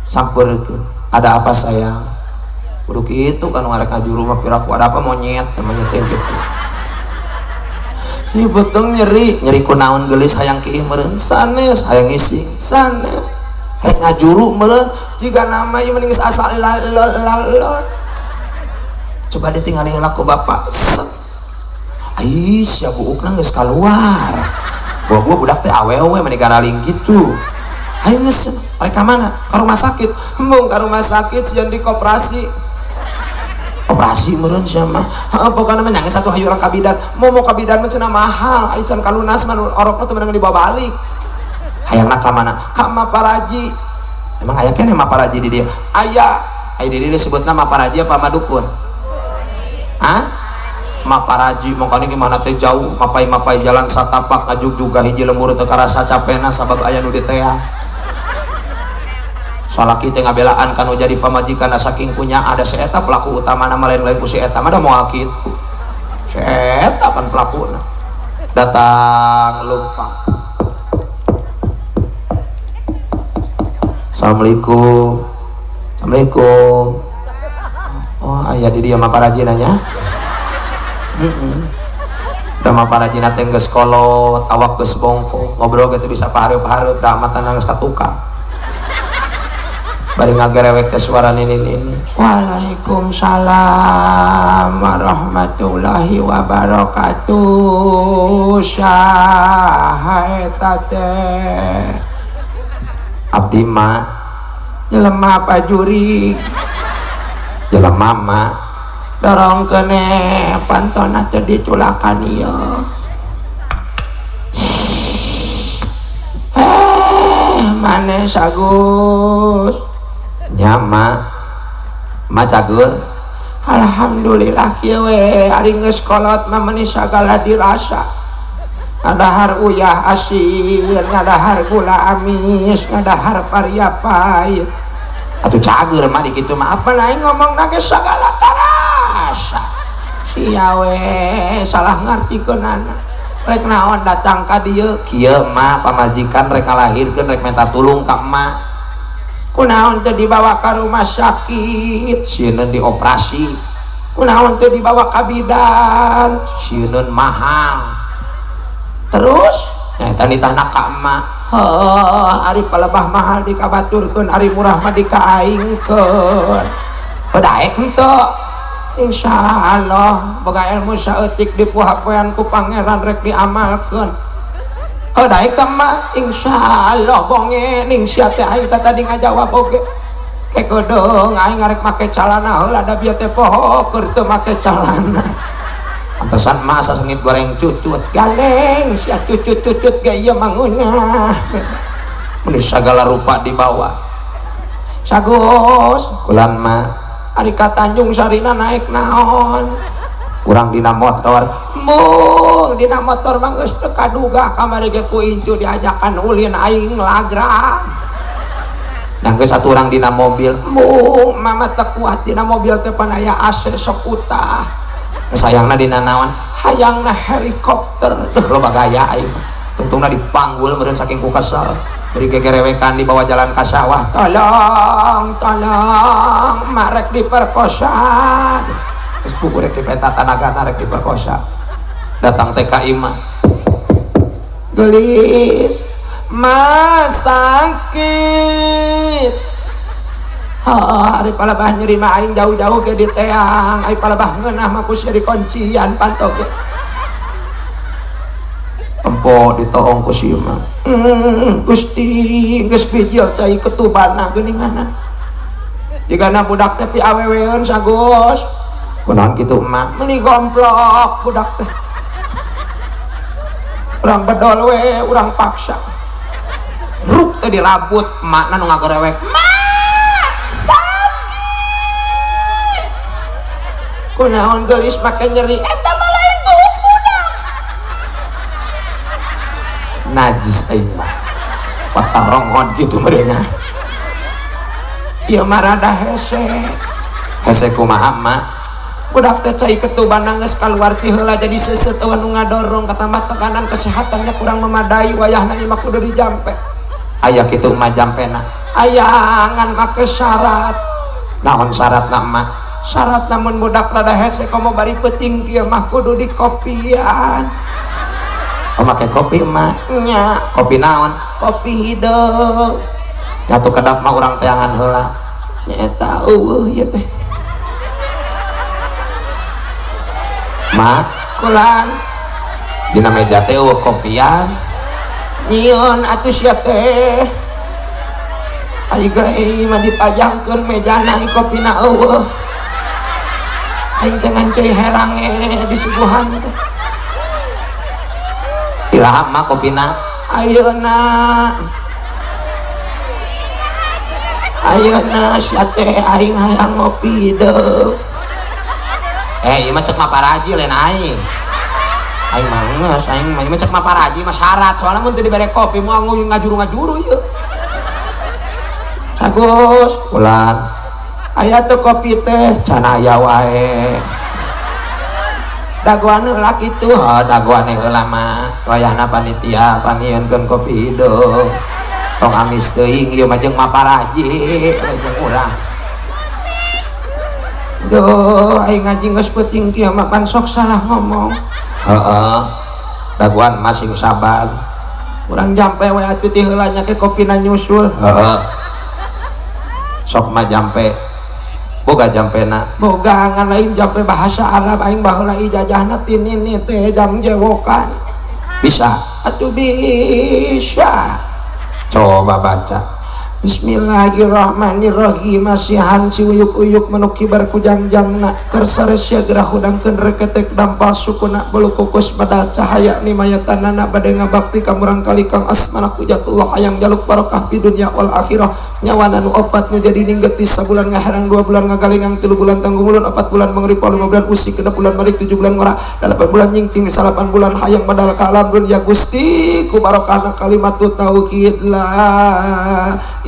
Sampeurkeun. Ada apa sayang? Kudu kitu kan ngarek ngajuru mah piraku ada apa monyet namanya teh kitu. Ini beuteung nyeri, nyeri kunaon geulis hayang kiih meureun, sanes hayang ngising, sanes. Rek ngajuru meureun, jiga nama ieu mending geus asal lalol. Coba ditinggali heula ku bapak. Set. Ai sia buukna geus kaluar. Buah-buah budak teh awewe meni garaling kitu. Ayo geus rek ka mana? Ka rumah sakit. Embung ka rumah sakit sieun dikoperasi. Operasi meureun sia mah. Heeh, pokona mah nyange satu hayu urang ka bidan. Momo ka bidan mah cenah mahal. Ai can kalunas mah orokna teu meunang dibawa balik. Hayangna ka mana? Ka Maparaji. Emang aya keneh Maparaji di dieu? Aya. Ai di dieu disebutna Maparaji apa Madukun? Hah? Maparaji makanya gimana teh jauh mapai-mapai jalan satapak ngajuk juga hiji lembur teu karasa capena sabab aya nu ditea. Salaki teh ngabelaan kanu jadi pamajikan saking punya ada si eta pelaku utama nama lain-lain ku si eta mah da moal kitu. Si eta pan pelakuna. Datang lumpang. Assalamualaikum. Assalamualaikum. Oh, aya di dieu Maparaji nanya. Da Maparajina teh geus kolot, awak geus bongkok, ngobrol ge teu bisa pahareup-hareup, da matana geus ka tukang. Bari ngagerewek teh suara nini-nini. Waalaikumsalam warahmatullahi wabarakatuh. Saha eta teh? Abdi mah jelema apa jurig? Jelema mah dorong kene pantona teh ditulakan ieu. Manes Agus. Nya ma, ma cager. Alhamdulillah kieu we ari geus kolot mah meuni sagala dirasa. Ngadahar uyah asin, ngadahar gula amis, ngadahar paria pahit. Atuh cager mah di kitu mah apa lain ngomong ge sagala karasa. Sia we salah ngartikeunana. Rek naon datang ka dieu? Kieu mah pamajikan rek ngalahirkeun rek minta tulung ka emak. Kunaon teh dibawa ka rumah sakit, sieun dioperasi. Kunaon teu dibawa ka bidan? Sieun mahal. Terus nya eta nitahna ka emak. Heuh, ari palebah mahal dikabaturkeun, ari murah mah dikaaingkeun. Daek henteu? Insyaallah boga ilmu saeutik dipuhapoean ku pangeran rek diamalkeun. Heuh, daek teh mah insyaallah bonge ning sia teh aing teh tadi ngajawab oge. Kekedeung aing ngarek make calana heula da bieu teh poho keur teu make calana. Pantesan mah asa sengit goreng cucut. Gandeng sia cucut-cucut ge ieu mangunah. Mun sagala rupa dibawa. Sagus kulan mah ari ka Tanjung Sarina naik naon? Urang dina motor. Mung dina motor mah geus teu kaduga kamari ge ku incu diajakan ulin aing lagrag. Yang ke satu orang dina mobil, mung mama teu kuat dina mobil teh pan aya AC sok utah. Sayangna dina naon? Hayangna helikopter. Duh loba gaya aing. Tungtungna dipanggul meureun saking ku kesel. Beri gegerewekan di bawah jalan ka sawah. Tolong, tolong, marek diperkosa. Geus buku rek dipenta tanaga rek diperkosa. Datang TKI mah. Gelis. Mas sakit. Hari palebah nyeri mah aing jauh-jauh ke di teang, aing palebah ngeunah mah ku sia dikuncian panto ge. Empo ditoong ku si mah. Gusti geus bijil cai ketubana geuninganna. Jigana budak teh piaweweun Sagus. Kunaon kitu mah? Meuni gomplok budak teh. Urang bedol we, urang paksa. Ruk teh dirabut, makna nu ngagorewek. Ma sakit. Kunaon geulis make nyeri eta mah lain budak. Najis aing mah. Pataronghon kitu meureunnya. Ieu mah rada hese. Hese kumaha mah? Budak teh cai ketubana geus kaluar ti heula jadi seuseut eueuh nu ngadorong katambah tekanan kesehatannya kurang memadai wayahna ieu mah kudu dijampe. Aya kitu mah jampena. Aya ngan make syarat. Naon syaratna mah? Syarat namun budak rada hese komo bari peuting kieu mah kudu dikopian. Oh make kopi mah? Nya, kopi naon? Kopi hideung. Nyatu kedap mah urang teangan heula. Nya eta eueuh ieu teh. Mak kulan dina meja teh eueuh kopian. Nyieun atuh sia teh. Ai geus mah dipajangkeun mejana kopina eueuh. Aing teh ngan cai herang disuguhan teh. Iraha mah kopina? Ayeuna. Ayeuna sia teh aing hayang ngopi deuk. Ieu mah cek Maparaji lain aing. Aing mah geus, aing mah ieu mah cek Maparaji mah syarat soalna mun teu dibere kopi moal ngajuru-ngajuru ieu. Sagus ulan. Aya teu kopi teh can aya wae. Dagoan heula kitu, heuh dagoan heula mah. Wayahna panitia pangieunkeun kopi hideung. Tong amis teuing ieu mah jeung Maparaji lain jeung urang. Duh, aing ngaji geus peuting kieu mah pan sok salah ngomong. Heeh. Dagoan masing sabar. Urang jampe we atuh ti heula nya ke kopina nyusul. Heeh. Sok mah jampe. Boga jampena. Boga ngan lain jampe bahasa Arab aing baheula ijazahna ti nini teh jam jewokan. Bisa? Atuh bisa. Coba baca. Bismillahirrahmanirrahim. Masihan si uyuk-uyuk manuk kibar ku jangjangna keur saresya gerah hudangkeun reketek dampal sukuna bulu kukus badal cahaya nimayatanana bade ngabakti ka murang kali kang asmana hujatullah hayang jaluk barokah di dunya wal akhirah nyawana nu opat nu jadi ninggeti sabulan ngaherang 2 bulan ngagalengang 3 bulan tanggumulan 4 bulan mangripa 5 bulan usik 6 bulan balik 7 bulan ngora 8 bulan nyingking 8 bulan hayang badal ka alam dunya Gusti ku barokahna kalimat tauhid la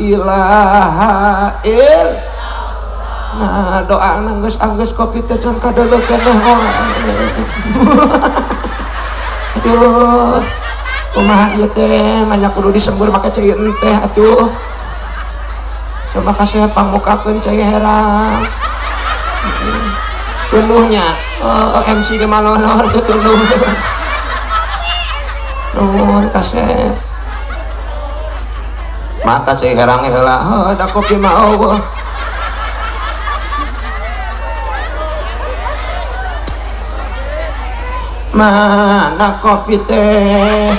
ilaha il. Nah doa nanggeus anggeus kopi teh can kadeuleuh keneh wae. Aduh kumaha ieu teh manya kudu disembur make cai enteh atuh. Coba kasih pangmukakeun cai herang. Tunduhnya MC ge malolor tuh tunduh. Nuhun kasep. Mata cai herang heula, heuh da kopi mah eueuh. Mana kopi teh?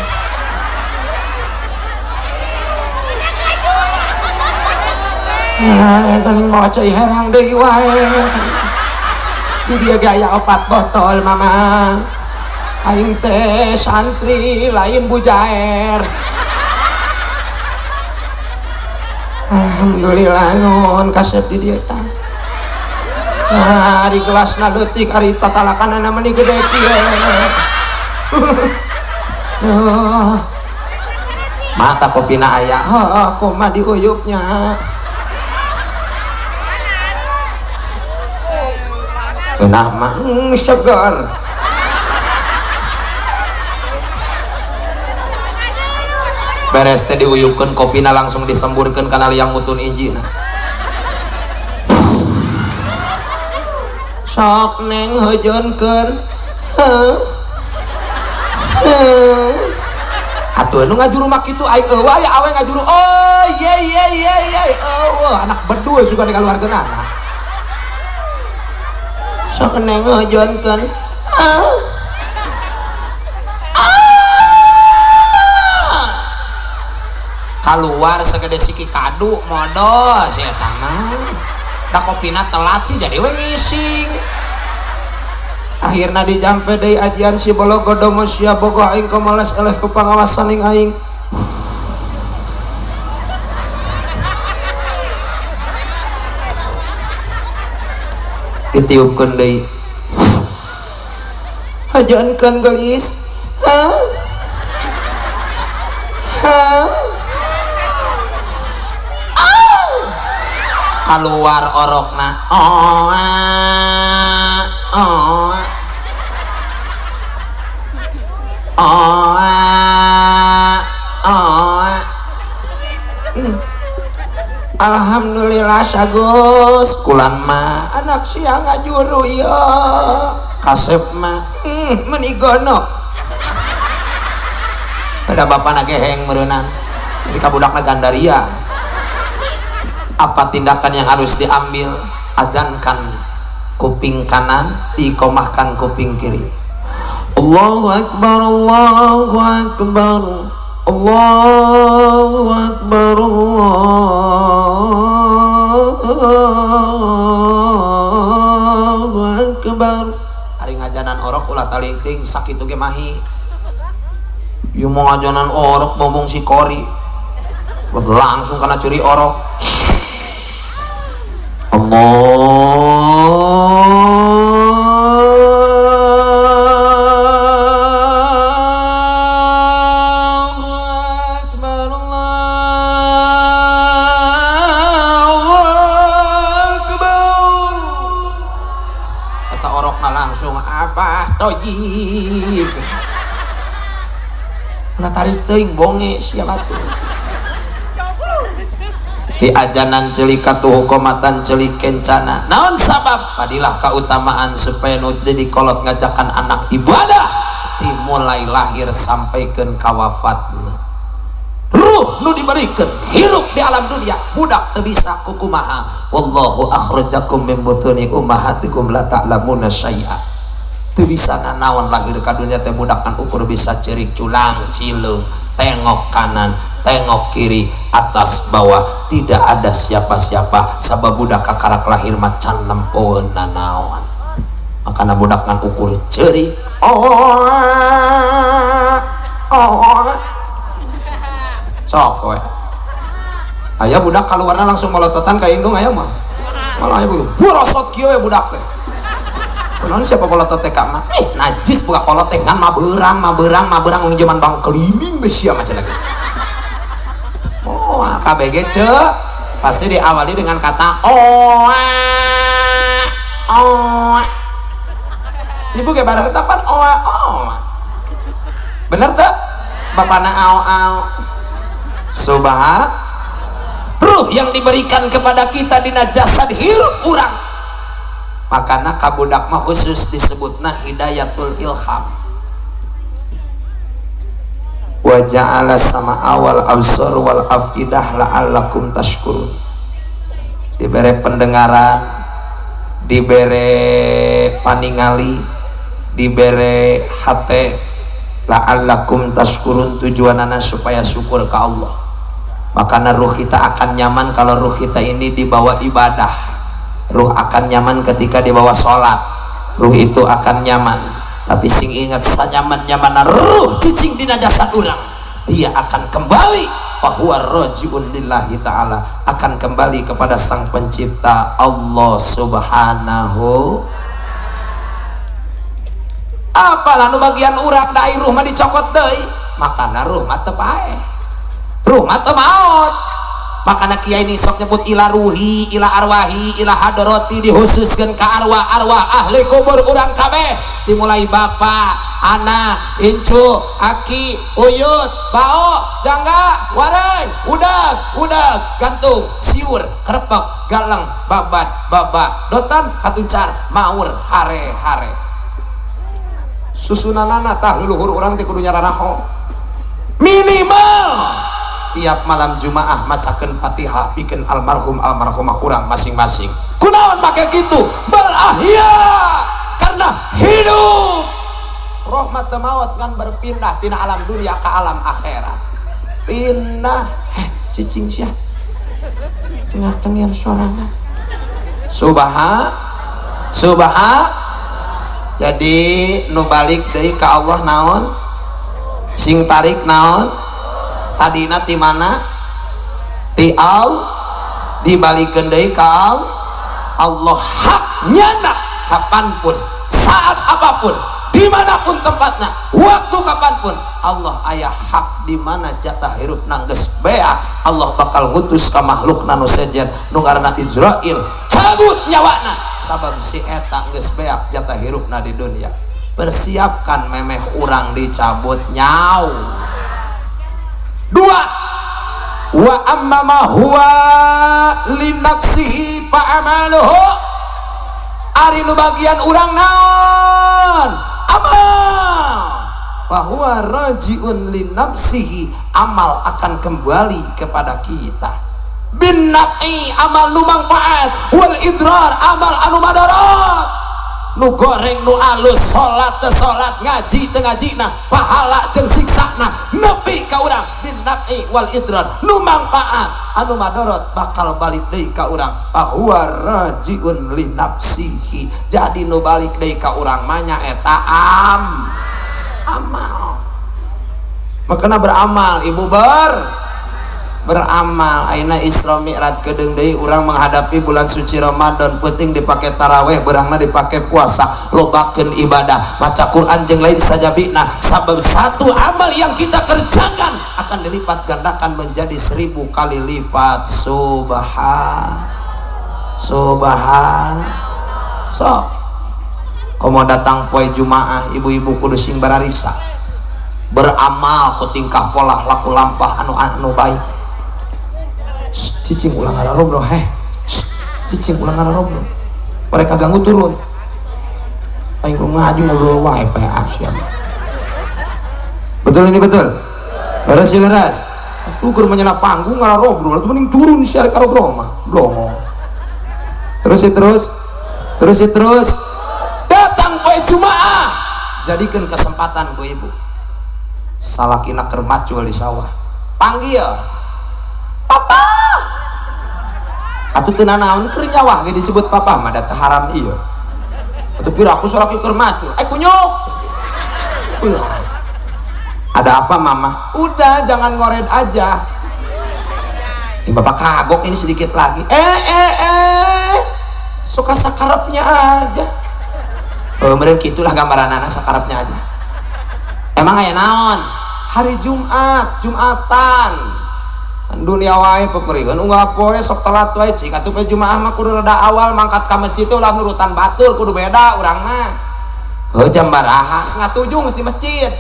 Nah, eta mawa cai herang deui wae. Di dia gaya 4 botol mama. Aing teh santri lain bujaer. Alhamdulillah nuhun kasep di dieu tah. Nah, ari gelasna leutik ari tatalakanana meni gede kieu. Duh. Mata kopina aya, heuh kumaha diuyupnya. Geunah mah seger. Beres teh diuyupkeun kopina langsung disemburkeun kana liang mutun injina. Sok neng heujeunkeun. Heuh. Atuh nu ngajuru mah kitu aing eueuh aya awe ngajuru. Oh ye ye ye ye eueuh anak bedul suka dikaluarkeun anak. Sok neng heujeunkeun. Heuh. Keluar segede siki kadu modal si eta mah. Da kopina telat sih jadi we ngising. Akhirna dijampe deui ajian si bologodomo sia bogoh aing komoles eleh ku pangawasan ning aing. Ditiupkeun deui. Hajankeun gelis. Hah? Hah? Keluar orokna. Oh, oh, oh, oh. Alhamdulillah sagus kulan mah anak siang ngajuru ya kasep mah meni gonok pada bapana geheng meureunan jadi kabudakna gandaria. Apa tindakan yang harus diambil? Adzankan kuping kanan, diiqomahkan kuping kiri. Allahu akbar, Allahu akbar, Allahu akbar, Allahu akbar. Ari ngajanan orok ulah talingting sakitu ge mahi. Ieu mau ngajanan orok ngomong si kori. Langsung kana curi orok. Allahu akbar, Allahu akbar. Eta orokna langsung abah tojib. Ulah tarik teuing bonge sia atuh. Di ajanan celik katuhu komatan celik kencana. Naon sabab? Padilah keutamaan supaya nu jadi kolot ngajakan anak ibadah dimulai lahir sampaikeun ka wafatna. Ruh nu diberikan hirup di alam dunia budak teu bisa kukumaha. Wallahu akhrajakum min butuni ummahatikum la ta'lamuna syai'a. Teu bisa nanaon lahir ka dunia teh budak kan ukur bisa cerik culang cileung, tengok kanan, tengok kiri, atas bawah, tidak ada siapa-siapa. Sabab budak kakarak lahir macan nempoeun nanaon. Makana budak ngan ukur ceurik. Oh, oh. Sok we. Aya budak kaluarna langsung molototan ka indung aya mah. Malah aya budak borosot kieu we budak teh. Kunaon siapa molotot teh ka mah? Najis buka kolot teh ngan mabeurang, mabeurang, mabeurang nginjeman bang keliling we sia mah cenah. Oh, KBG ce pasti diawali dengan kata oh, oh. Ibu ge bareng pan oh, oh. Bener teu? Bapana ao ao. Subhan. Ruh yang diberikan kepada kita dina jasad hirup urang. Makana ka budak mah khusus disebutna hidayatul ilham. Wa ja'ala sama'a wal absar wal afidah la'allakum tashkurun. Dibere pendengaran, dibere paningali, dibere hate, la'allakum tashkurun, tujuanana supaya syukur ke Allah. Makanya ruh kita akan nyaman kalau ruh kita ini dibawa ibadah. Ruh akan nyaman ketika dibawa sholat. Ruh itu akan nyaman. Tapi sing ingat, sanyaman-nyaman ruh cicing dina jasad urang, dia akan kembali, fahuwa rajiun lillahi ta'ala, akan kembali kepada sang pencipta Allah subhanahu. Apalah nu bagian urang, da ruh mah dicokot deui. Makana ruh mah teu paeh, ruh mah teu maot. Makana kiai ini sok nyebut ila ruhi, ila arwahi, ila hadoroti, dihususkan ke arwah-arwah ahli kubur urang kabeh, dimulai bapak, anak, incu, aki, uyut, bao, jangga, wareng, udag, udag, gantung, siur, kerepek, galang, babat, baba, dotan, katuncar, maur, hare, hare. Susunanana tah leluhur urang teh kudu nyararaho. Minimal tiap malam Jumaah macakeun Fatihah pikeun almarhum almarhumah urang masing-masing. Kunaon make kitu? Bal ahya, karena hidup. Rahmat maut kan berpindah tina alam dunia ke alam akhirat. Pindah, cicing sia. Cengar-cengir sorangan. Subha subha. Jadi nu balik deui ka Allah naon? Sing tarik naon? Tadina ti mana? Ti al dibalikeun deui ka Allah. Hak nyana kapanpun, saat apapun, dimanapun tempatnya, waktu kapanpun, Allah aya hak di mana jatah hirup nangges beak. Allah bakal ngutus ka makhluk nu sejen nu ngaranna Izrail, cabut nyawana sabab si eta geus beak jatah hirupna di dunia. Persiapkan memeh urang dicabut nyaw. Dua, wa amma ma huwa li nafsihi fa amaluhu. Ari nu bagian urang naon? Amal. Bahwa rajiun li nafsihi, amal akan kembali kepada kita. Bin naf'i, amal nu mangfaat, wal idrar, amal anu madarat. Nu goreng nu alus, salat teu salat, ngaji teu ngajina, pahala jeung siksana nepi ka urang. Bin naf'i wal idrar, nu mangfaat anu madarat bakal balik deui ka urang. Bahwa rajiun li nafsihi, jadi nu balik deui ka urang mah nya eta amal. Makana beramal, ibu, beramal. Ayeuna Isra Mi'raj kedeung deui urang menghadapi bulan suci Ramadan, penting dipake taraweh, beurangna dipake puasa, lobakeun ibadah, maca Quran jeung lain sajabina. Sabab satu amal yang kita kerjakan akan dilipat gandakan menjadi 1000 kali lipat. Subhan subhan. So komo datang poe Jumaah, ibu-ibu kudu sing bararisa beramal ku tingkah pola laku lampah anu anu baik. Cicing ulah ngarobrol, heh, cicing ulah ngarobrol, mereka ganggu turun. Aing ngaji ngobrol wae PA siapa. Betul ini, betul, leres ya, leres. Aku keur menyena panggung ngarobrol itu mending turun sih, arek ngarobrol mah blongo. Terus ya, terus terus ya, terus datang poe Jumaah, jadikan kesempatan ku ibu. Salakina keur macul di sawah, panggil papa atuh. Teu nanaon keur nyawah ge disebut papa mah, da teu haram ieu atuh. Pira aku salaki keur macul, eh kunyuk. Ulah. Ada apa, mama? Udah, jangan ngored aja ini, bapak kagok ini sedikit lagi. Eh eh eh, suka sakarepnya aja. Oh, meureun kitulah gambaran anak, sakarepnya aja. Emang aya naon? Hari Jumat, Jumatan dunia wae peperiheun unggal poe sok telat wae. Cik atuh, poe Jumaah mah kudu rada awal mangkat ka masjid teh, ulah nurutan batur, kudu beda urang mah. Heuh, jam baraha? 6.30 geus di masjid.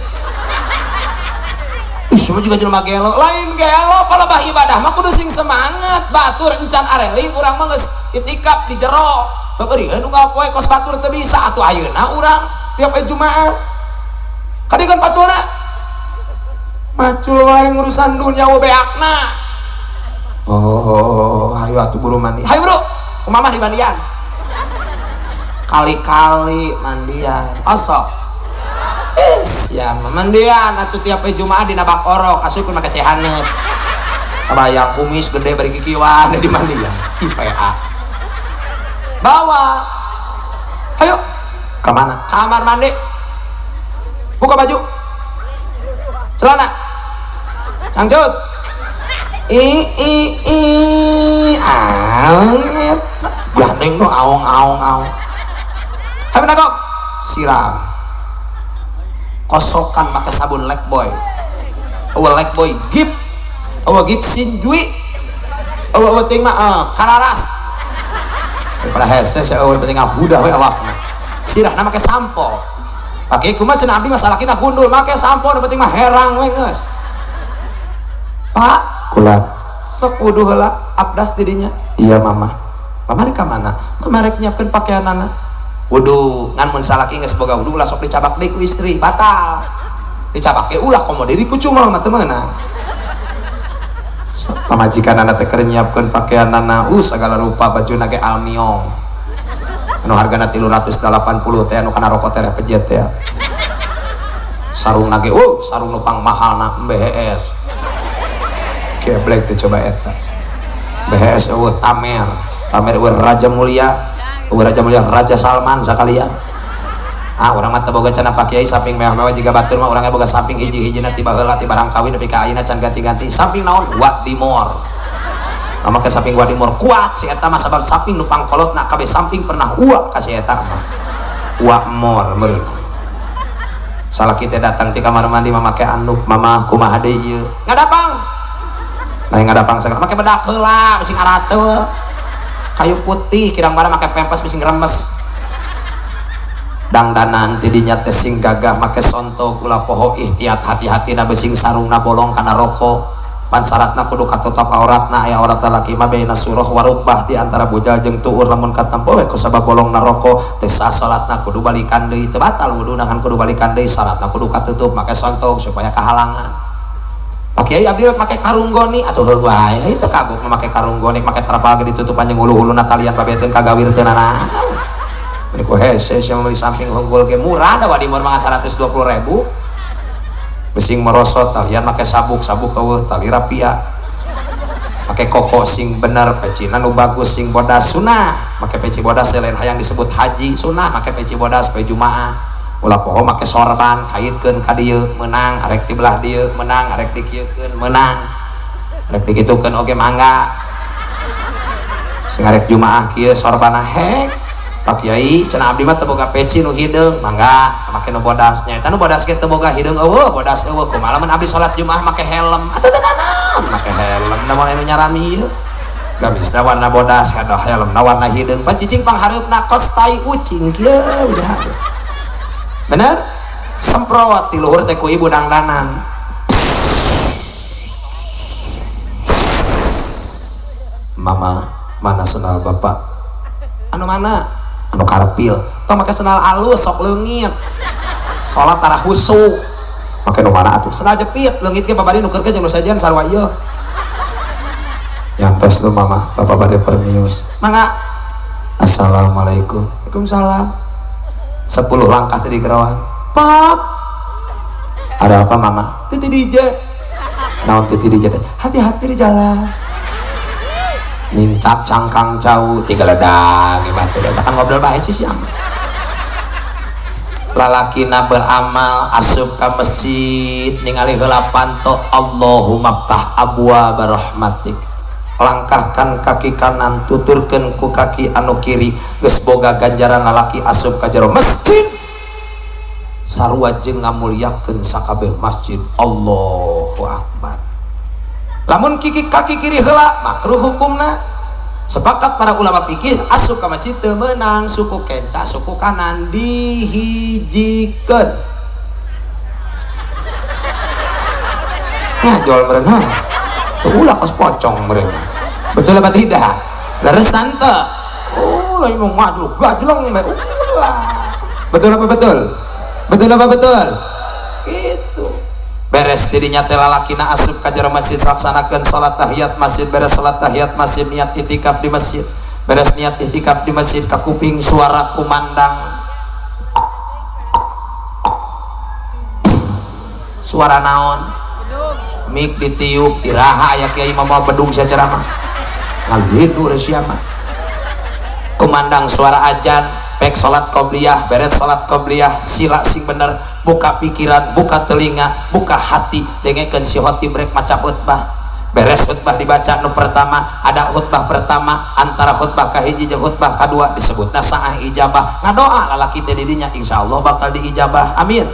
Ih, semua juga jelema gelo. Lain gelo, palebah ibadah mah kudu sing semangat. Batur encan areling, urang mah geus itikaf di jero. Beberieun unggal poe kos batur teu bisa atuh ayeuna urang tiap poe Jumaat. Kadiekeun paculna. Macul wae ngurusan dunya we beakna. Oh, hayu atuh buru mandi. Hayu bro, mamah di mandian. Kali-kali mandian. Osok. Es ya mandian atuh tiap poe Jumaat dina bak orok asup make cehaneut. Kabayang kumis gede bari kikiwan di mandian. IPA. Bawa. Ayo. Ke mana? Kamar mandi. Buka baju. Celana. Cangcut. I i i angit. Gandeng tuh aong aong aong. Hayu nagok. Siram. Kosokan pakai sabun Lifebuoy. Eueuh Lifebuoy gip. Eueuh gip sinjui. Eueuh penting mah kararas. Daripada hese saya eueuh penting ngabudah we awakna. Sirahna make sampo. Pake kumaha cenah abdi mah salakina gundul make sampo nu penting mah herang we geus. Pak, Kulan. Sok wuduh heula abdas didinya. Iya mama. Mama rek ka mana? Mama rek nyiapkeun pakaianana. Wudu, ngan mun salaki geus boga wudu ulah sok dicabak deui ku istri, batal. Dicabak ge ulah komo deui ku cuma mah teu meunang. Pamajikanana teh keur nyiapkeun pakaianana, sagala rupa bajuna ge almiong. Anu hargana 380 teh anu kana rokok teh pejet teh. Sarungna ge, sarung nu pang mahalna BHS. Geblek teh coba eta. BHS eueuh tamer, tamer eueuh Raja Mulia, eueuh Raja Mulia Raja Salman sakalian. Ah, urang mah teu boga cenah Pak Kiai samping mewah-mewah jiga batur mah urangnya boga samping hiji-hijina ti baheula ti barang kawin nepi ka ayeuna can ganti-ganti. Samping naon? Wadimor. Mama ke samping Wadimor kuat si eta mah sabab samping nu pangkolotna kabeh samping pernah uak ka si eta mah. Uak mor meureun. Salah kita datang ti kamar mandi mah make anduk, mama kumaha deui ieu? Ngadapang. Nah, ngadapang sagala make bedak heula sing arateul. Kayu putih kirang bara make pempes sing remes. Dangdanan tidinya teh sing gagah make sonto ulah poho ihtiat hati-hatina besing sarungna bolong kana rokok. Pan syaratna kudu katutap auratna aya aurat lalaki mah baina surah warubah di antara bujal jeung tuur lamun katempo we ku sabab bolongna rokok teh sah salatna kudu balikan deui teu batal wuduna kan kudu balikan deui syaratna kudu katutup make sonto supaya kahalangan. Pak Kiai abdi rek make karung goni atuh heuh wae teu kagok make karung goni make terpal ge ditutupan jeung hulu-huluna talian babeteun kagawir teu nanaon. Ini ku hese sia meuli samping unggul ge murah da Wadimor mangan 120.000. Besing merosot talian make sabuk, sabuk eueuh tali rapia. Make koko sing bener, pecina nu bagus sing bodas sunah. Make peci bodas teh lain hayang disebut haji sunah, make peci bodas poe Jumaah. Ulah poho make sorban kaitkeun ka dieu meunang arek ti belah dieu meunang arek dikieukeun meunang. Arek dikitukeun oge mangga. Sing arek Jumaah kieu sorbana hek. Pak Kiai cenah abdi mah teu boga peci nu hideung mangga make nu bodas nya eta nu bodas ge teu boga hideung eueuh bodas eueuh kumaha lamun abdi salat Jumaah make helm atuh teu nanaon make helm da moal anu nyarami ieu gamisna warna bodas hadoh helmna warna hideung pan cicing panghareupna kos tai ucing kieu udah bener semprot ti luhur teh ku ibu dangdanan Mama mana sendal bapak anu mana anu karpil tong make sendal alus sok leungit salat tara husuk make nu mana atuh sendal jepit leungit ge babari nukerkeun jeung nu sajian sarua ieu yantos lu mama bapak bade permius mangga assalamualaikum waalaikumsalam 10 langkah tadi gerawang pak ada apa mama titi DJ naon titi DJ teh hati-hati di jalan nincak cangkang cau tiga ledang batu kan ngobrol bae sih siang lalakina beramal asup ka masjid ningali heula panto Allahumma ftah abwaab rahmatik langkahkan kaki kanan tuturkeun ku kaki anu kiri geus boga ganjaran lalaki asup ka jero masjid sarua jeung ngamulyakeun sakabeh masjid Allahu akbar lamun kiki kaki kiri heula makruh hukumna sepakat para ulama fikih asup ka masjid teu meunang suku kenca suku kanan dihijikeun nah jual meureun teu ulah kos pocong meureun betul apa tidak leres tante Ulah ieu mah gajleng bae ulah. Betul apa betul? Betul apa betul? Gitu. Beres dirinya teh lalakina asup ka jero masjid laksanakeun salat tahiyat masjid, beres salat tahiyat masjid niat itikaf di masjid. Beres niat itikaf di masjid ka kuping suara kumandang. Suara naon? Mik ditiup tiraha aya kiai mah bedung sia ceramah. Ngalindur sia mah. Kumandang suara ajan, pek salat qobliyah, beres salat qobliyah, sila sing bener, buka pikiran, buka telinga, buka hati, dengekeun si khotib rek maca khutbah. Beres khutbah dibaca nu pertama, ada khutbah pertama antara khutbah kahiji jeung khutbah kadua disebutna saah ijabah. Ngadoa lalaki teh didinya insyaallah bakal diijabah. Amin.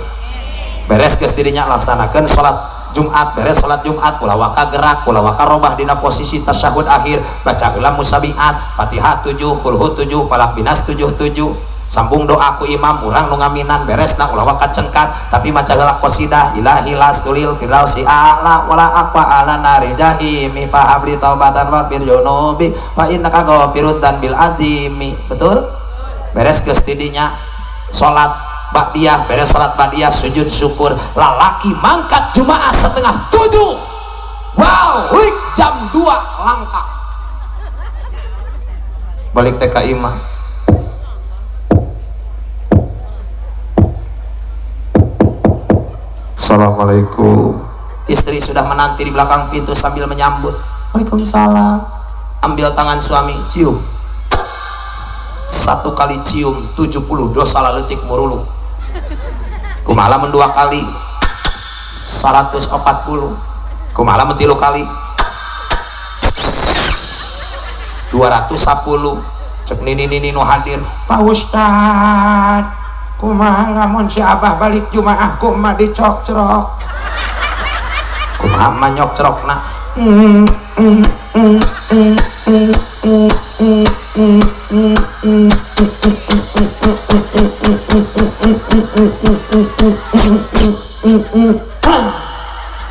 Beres geus dirinya laksanakeun salat Jumat, beres salat Jumat ulah waka gerak, ulah waka robah dina posisi tasyahud akhir, baca heula musabihat, Fatihah 7, Qulhu 7, Falaq Binas 7 7. Sambung doa ku imam, urang nu ngaminan beresna ulah waka cengkat, tapi maca heula qasidah ilahi lastulil firdausi a'la wala aqwa ala nari jahimi fa habli taubatan wa bir junubi fa innaka ghafirud dan bil adimi. Betul? Beres geus didinya salat ba'diyah, beres salat ba'diyah sujud syukur, lalaki mangkat jumaah 6:30, wow, lik jam 2 langkah balik TK imah. Assalamualaikum. Istri sudah menanti di belakang pintu sambil menyambut. Waalaikumsalam. Ambil tangan suami, cium. Satu kali cium 70 dosa laletik muruluk. Kumaha lamun 2 kali 140. Kumaha lamun 3 kali 210. Cek nini-nini nu hadir, Pak Ustad, kumaha lamun si Abah balik Jumaah kumaha dicokcrok? Kumaha mah nyokcrokna?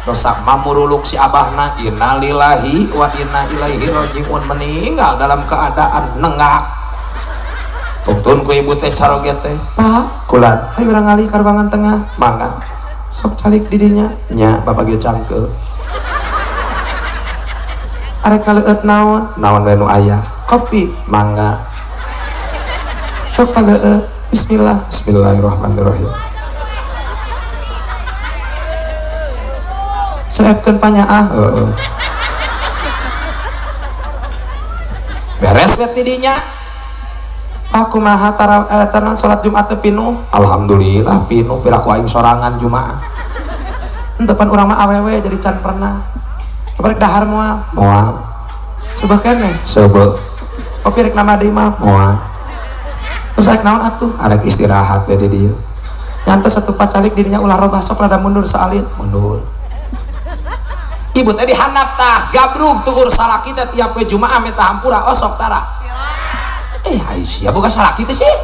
Dosa mamuruluk si abahna, innalillahi wa inna ilaihi rajiun, meninggal dalam keadaan nenggak. Tuntun ku ibu teh caroge teh, Pak kulan, ayo urang ngalih ka ruangan tengah, mangga sok calik didinya nya bapak ge cangkeul. Arek kaleueut naon? Naon we nu aya? Kopi, mangga sok kaleueut. Bismillah. Bismillahirrahmanirrahim. Seepkeun panyaah. Heeh. Beres we tidinya. Pak kumaha tara salat Jumat teh pinuh? Alhamdulillah pinuh, piraku aing sorangan Jumaah. Henteu pan urang mah awewe jadi can pernah. Rek dahar moal? Moal. Seubeuh keneh? Seubeuh. Kopi rek nama deui mah? Moal. Terus arek naon atuh? Arek istirahat we di dieu. Nyantos satu pacalik dirinya ulah robah sok rada mundur saalit. Mundur. Ibu teh dihandap tah, gabrug tuur salaki teh tiap we Jumaah minta hampura osok tara. Aisyah boga salaki teh sih.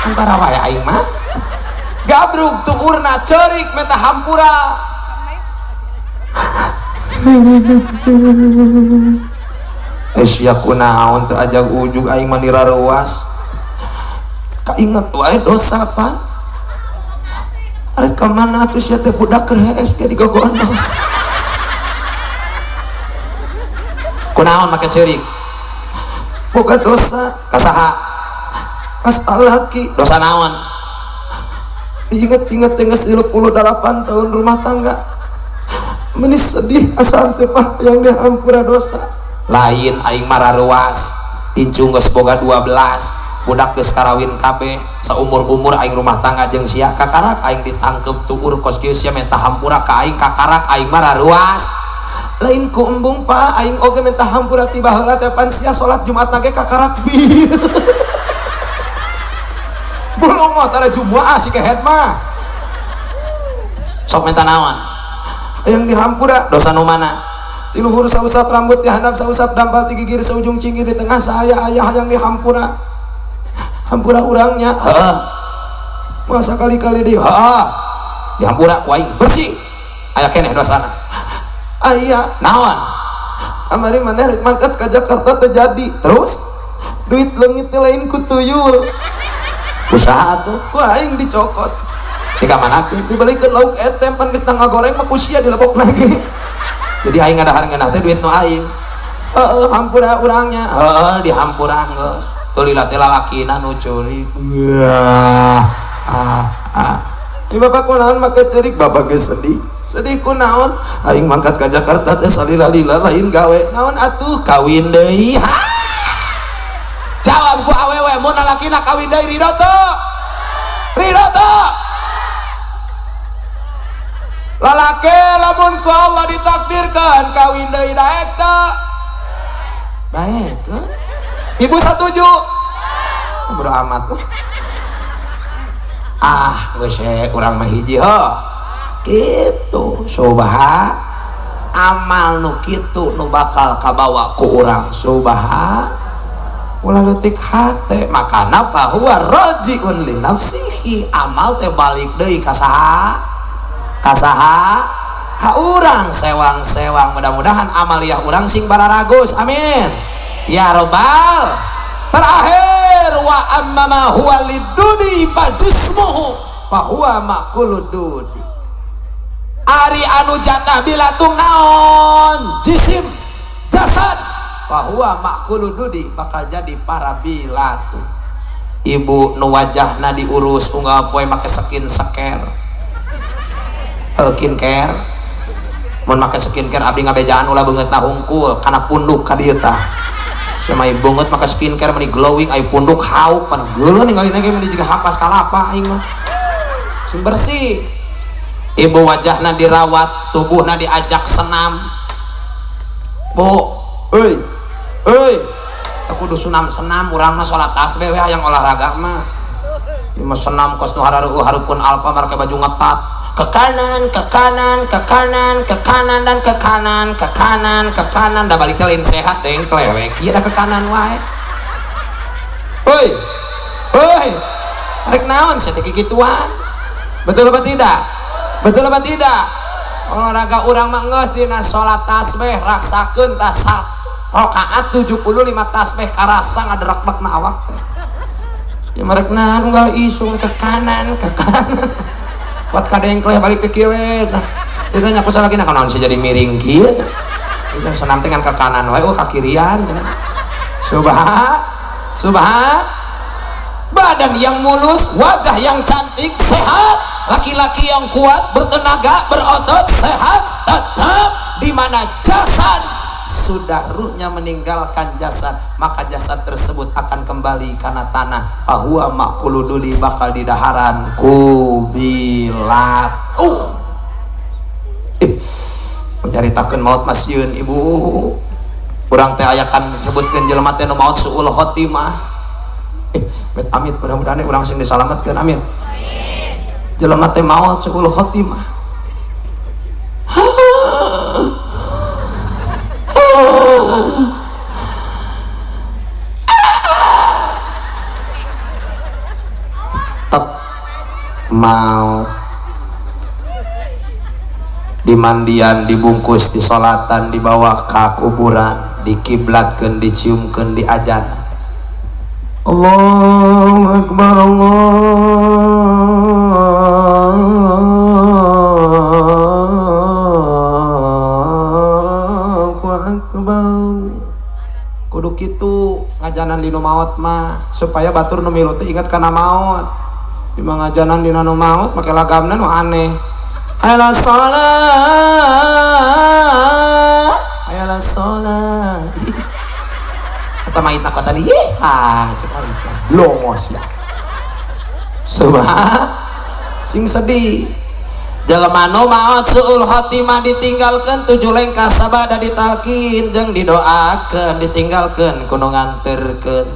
Antara wae aing mah. Gabrug tuurna ceurik minta hampura. Aisyah kunaon teu ajag ujug aing mah diraruas. Kainget wae dosa Pak. Arek ka mana atuh sia teh budak keur hees ge digogoan mah. Kunaon make ceurik? Boga dosa ka saha? Ka salaki. Dosa naon? Diinget-inget teh geus 38 tahun rumah tangga. Menis sedih asal teh Pak yang dihampura dosa. Lain aing mah raruas. Incung geus boga 12, budak geus karawin kabeh, saumur-umur aing rumah tangga jeung sia kakarak aing ditangkep tuur kos kieu sia minta hampura ka aing kakarak aing mah raruas. Lain ku embung Pak, aing oge minta hampura ti baheula teh pan sia salat Jumat ge kakarak bi. Bolongo tara Jumaah si kehed mah. Sok minta naon? Yang dihampura dosa nu mana? Di luhur sausap rambut, di handap sausap dampal, di gigir saujung cingir, di tengah saya ayah yang dihampura. Hampura urangnya. Heeh. Masa kali-kali di heeh. Dihampura ku aing bersih. Aya keneh dosana. Aya naon? Kamari maneh rek mangkat ka Jakarta teu jadi. Terus Duit leungit teh lain ku tuyul. Ku saha atuh? Ku aing dicokot. Dikamanakeun? Dibalikeun lauk etem pan geus ngagoreng mah ku sia dilebok lagi. Jadi aing ngadahar ngeunah teh duit nu aing. Heeh, hampura urangnya. Heeh, dihampura geus. Teu lila teh lalakina nu ceurik. Wah. Ah, ah. Ieu bapak kunaon make ceurik? Bapak geus sedih. Sedih kunaon? Aing mangkat ka Jakarta teh salila-lila lain gawe. Naon atuh? Kawin deui. Jawab ku awewe mun lalakina kawin deui ridho teu? Ridho teu? Lalaki lamun ku Allah ditakdirkan kawin deui daek teu? Baik kan? Ibu satuju? Bodo amat. Ah, geus urang mah hiji heuh. Kitu subha amal nu kitu nu bakal kabawa ku urang subha ulah leutik hate makana fahuwa rajiun li nafsihi amal teh balik deui ka saha? Ka saha? Ka urang sewang-sewang mudah-mudahan amaliyah urang sing bararagus amin ya robbal. Terakhir wa amma ma huwa lidudi fajismuhu fahuwa makulud dudi. Ari anu jatah bilatung naon? Jisim, jasad. Fahuwa makulud dudi bakal jadi para bilatung. Ibu nu wajahna diurus unggal poe make skin skincare. Skincare. Mun make skincare abdi ngabejaan ulah beungeutna hungkul kana punduk ka dieu tah. Samai beungeut make skincare meni glowing ai punduk hauk pan geuleuh ningalina ge meni jiga hapas kalapa aing mah. Sing bersih. Ibu wajahna dirawat, tubuhna diajak senam. Bu, euy. Euy, aku kudu senam-senam urang mah salat tasbih we hayang olahraga mah. Ieu mah senam kos nu harareueuh hareupeun Alfa make baju ngetat. Ke kanan, ke kanan, ke kanan, ke kanan dan ke kanan, ke kanan, ke kanan da balik teh lain sehat dengkleh we kieu da ke kanan wae. Euy. Euy. Rek naon sia teh kikituan? Betul apa tidak? Betul apa tidak? Olahraga urang mah geus dina salat tasbih raksakeun tah rakaat 75 tasbih karasa ngaderekna awak teh. Ya merek naon unggal isung ke kanan, ke kanan. Kuat kadengkleh balik ke kieu we tah. Ditanya ku salakina kunaon sih jadi miring kieu tah. Ieu senam teh ngan ke kanan wae, oh ka kirian cenah. Subha subha badan yang mulus, wajah yang cantik, sehat, laki-laki yang kuat, bertenaga, berotot, sehat, tetap di mana jasad sudah ruhnya meninggalkan jasad, maka jasad tersebut akan kembali karena tanah. Bahwa makuluduli bakal didaharan kubilat. Menyaritakeun maut masieun ibu. Urang teh aya kan sebutkeun jelema teh nu maot suul khotimah. Amit mudah-mudahan urang sing disalametkeun amin. Jelema teh maot suul khotimah. Tek maut dimandian, dibungkus, disolatan, dibawa ke kuburan, dikiblatkeun, diciumkeun, diajan. Allahu Akbar, Allahu Akbar. Kudu kitu ngajanan dinu maot mah supaya batur nu milu teh ingat kana maot. Di ngajanan dina nu maot make lagamna nu aneh. Hayya shalah, hayya shalah. Kata maitna kata nih, ah cek maitna longos ya. Subhan sing sedih. Jelema nu maot suul khotimah ditinggalkeun 7 lengkah sabada ditalkin jeung didoakeun ditinggalkeun kudu nganterkeun.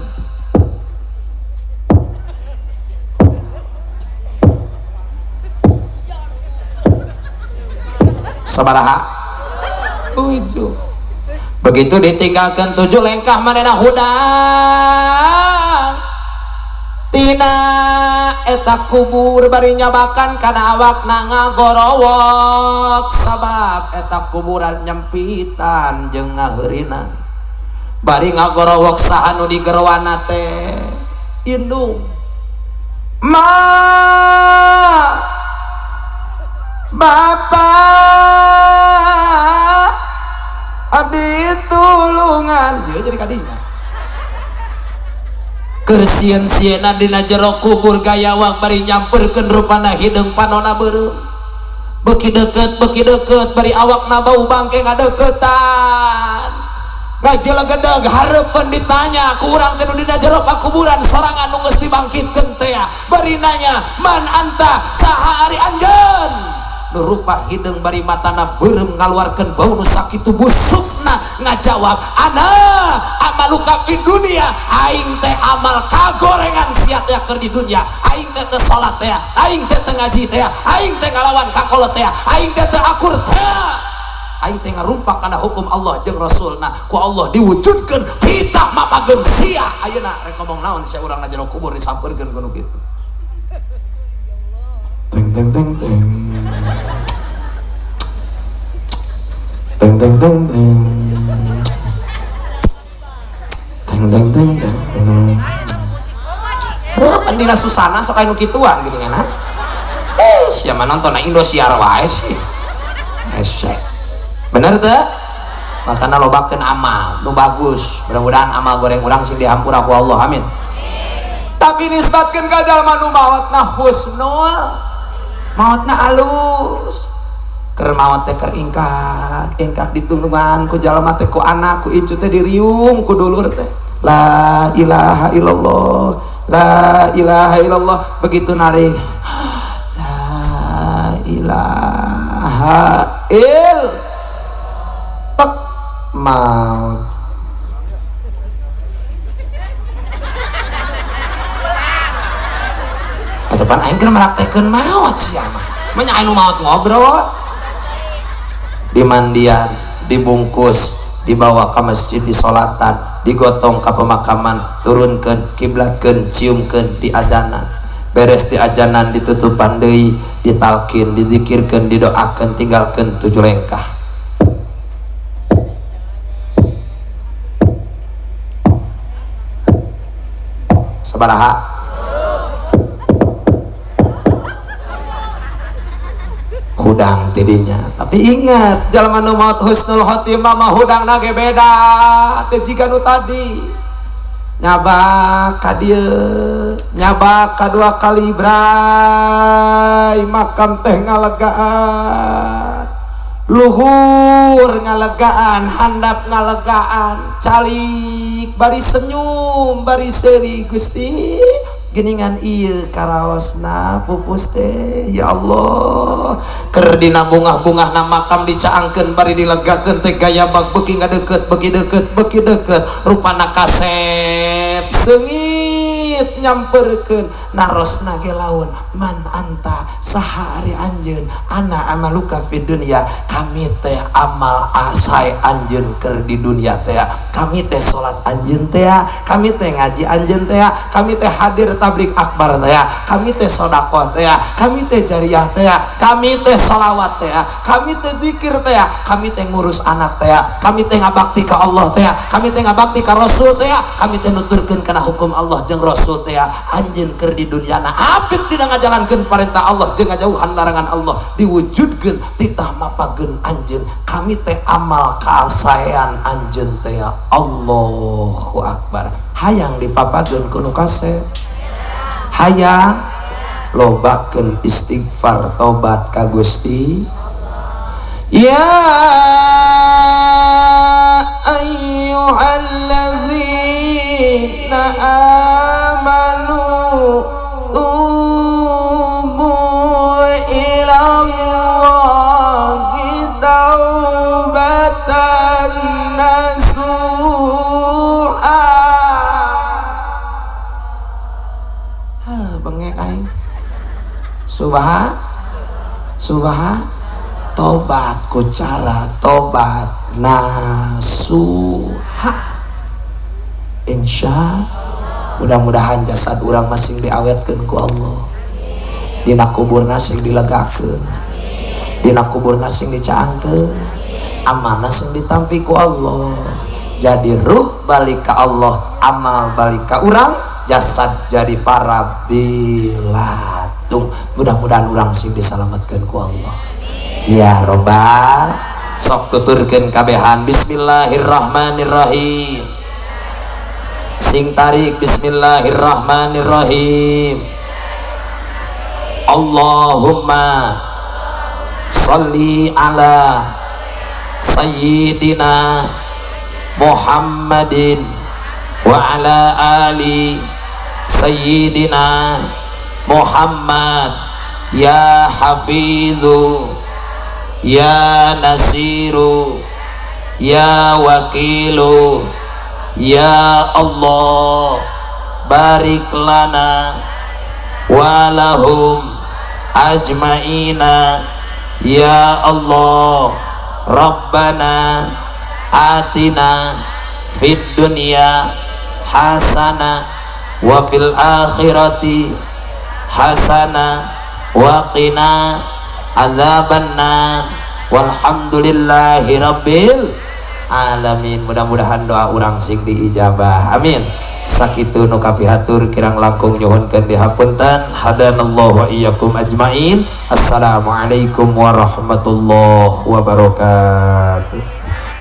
Sabaraha? 7. Begitu ditinggalkan 7 lengkah manehna hudang tina eta kubur bari nyabakan kana awakna ngagorowok sabab eta kuburan nyempitan jeung ngaheurinan. Bari ngagorowok saha nu digerowana teh indung ma bapak abdi tulungan dia jadi kadinya keur sieun-sieuna dina jero kubur gayawak bari nyamperkeun rupana hideung panona beureum beuki deukeut bari awakna bau bangke ngadeukeutan ngajelegedeg hareupeun ditanya ku urang teh nu dina jero pakuburan sorangan nu geus dibangkitkeun teh bari nanya man anta saha ari anjeun nu rupa hideung bari matana beureum ngaluarkeun bau nu sakitu busukna ngajawab ana amaluka fid dunia aing teh amal kagorengan sia teh keur di dunia aing teh teu salat teh aing teh teu ngaji teh aing teh ngalawan ka kolot teh aing teh teu akur teh aing teh ngarumpak kana hukum Allah jeung Rasulna ku Allah diwujudkeun kita mapageun sia ayeuna rek ngomong naon sia urang na jero kubur disampeurkeun ku nu kitu teng teng teng teng teng teng teng teng teng teng teng teng. Heuh pan dina susana sok aya nu kituan geuningan ha. Sia mah nonton na Indosiar wae sih. Hese. Bener teu? Makana lobakeun amal nu bagus. Mudah-mudahan amal goreng urang sing dihampura ku Allah. Amin. Tapi nisbatkeun ka jalma nu maotna husnul, maotna alus. Keur maot teh keur ingkak, ingkak ditulungan ku jalma teh ku anak, ku incu teh diriung ku dulur teh. La ilaha illallah, la ilaha illallah. Begitu narik la ilaha il pek maut. Atuh pan aing keur meraktekeun maot sia mah. Menya anu maot ngobrol. Dimandian, dibungkus, dibawa ke masjid, disolatan, digotong ke pemakaman, turunkan, kiblatkan, ciumkan, diadanan. Beres diajanan, ditutupan deui, ditalkin, dizikirkan, didoakan, tinggalkan 7 lengkah. Sabaraha? Hudang tidinya. Tapi ingat, jalma nu maot husnul khotimah mah hudangna ge beda teu jiga nu tadi. Nyabak ka dieu, nyabak ka 2 kali bray, makam teh ngalegaan. Luhur ngalegaan, handap ngalegaan, calik bari senyum, bari seuri Gusti. Geningan ieu karaosna pupus teh ya Allah. Keur dina bungah-bungahna makam dicaangkeun bari dilegakeun teh gaya bag beuki ngadeukeut, beuki deukeut, beuki deukeut, rupana kasep seungit nyamperkeun narosna ge laun man anta saha ari anjeun ana amaluka fid dunya kami teh amal asai anjeun keur di dunia teh kami teh salat anjeun teh kami teh ngaji anjeun teh kami teh hadir tabligh akbar teh kami teh sedekah teh kami teh jariah teh kami teh sholawat teh kami teh zikir teh kami teh ngurus anak teh kami teh ngabakti ka Allah teh kami teh ngabakti ka Rasul teh kami teh nuturkeun kana hukum Allah jeung Rasul teh anjeun keur di dunia na apik dina ngajalankeun perintah Allah jeung ngajauhan larangan Allah diwujudkeun titah mapageun anjeun kami teh amal kasaean anjeun teh. Allahu akbar. Hayang dipapageun ku nu kasep, hayang lobakeun istighfar tobat ka Gusti. Ya ayyuhalladzina amanu tubu ilallahi taubatan nasuha. Bengek aing. Subha subha tobat ku cara tobat nasuha. Insya mudah-mudahan jasad urang masing diawetkeun ku Allah, dina kuburna sing dilegakeun, dina kuburna sing dicaangkeun, amanah sing ditampi ku Allah. Jadi ruh balik ke Allah, amal balik ke urang, jasad jadi para bilatung. Mudah-mudahan urang sing diselamatkan ku Allah ya robbal. Sok tuturkeun kabehan bismillahirrahmanirrahim, sing tarik bismillahirrahmanirrahim. Allahumma sholli ala sayyidina Muhammadin wa ala ali sayyidina Muhammad. Ya hafizu, ya nasiru, ya wakilu, ya Allah, barik lana walahum ajmaina. Ya Allah, Rabbana atina fid dunya hasana wa fil akhirati hasana wa qina adzabannar, walhamdulillahi rabbil alamin. Mudah-mudahan doa urang sing diijabah, amin. Sakitu nu kapihatur, kirang langkung nyuhunkeun dihapunten. Hadanallahu wa iyyakum ajmain. Assalamualaikum warahmatullahi wabarakatuh.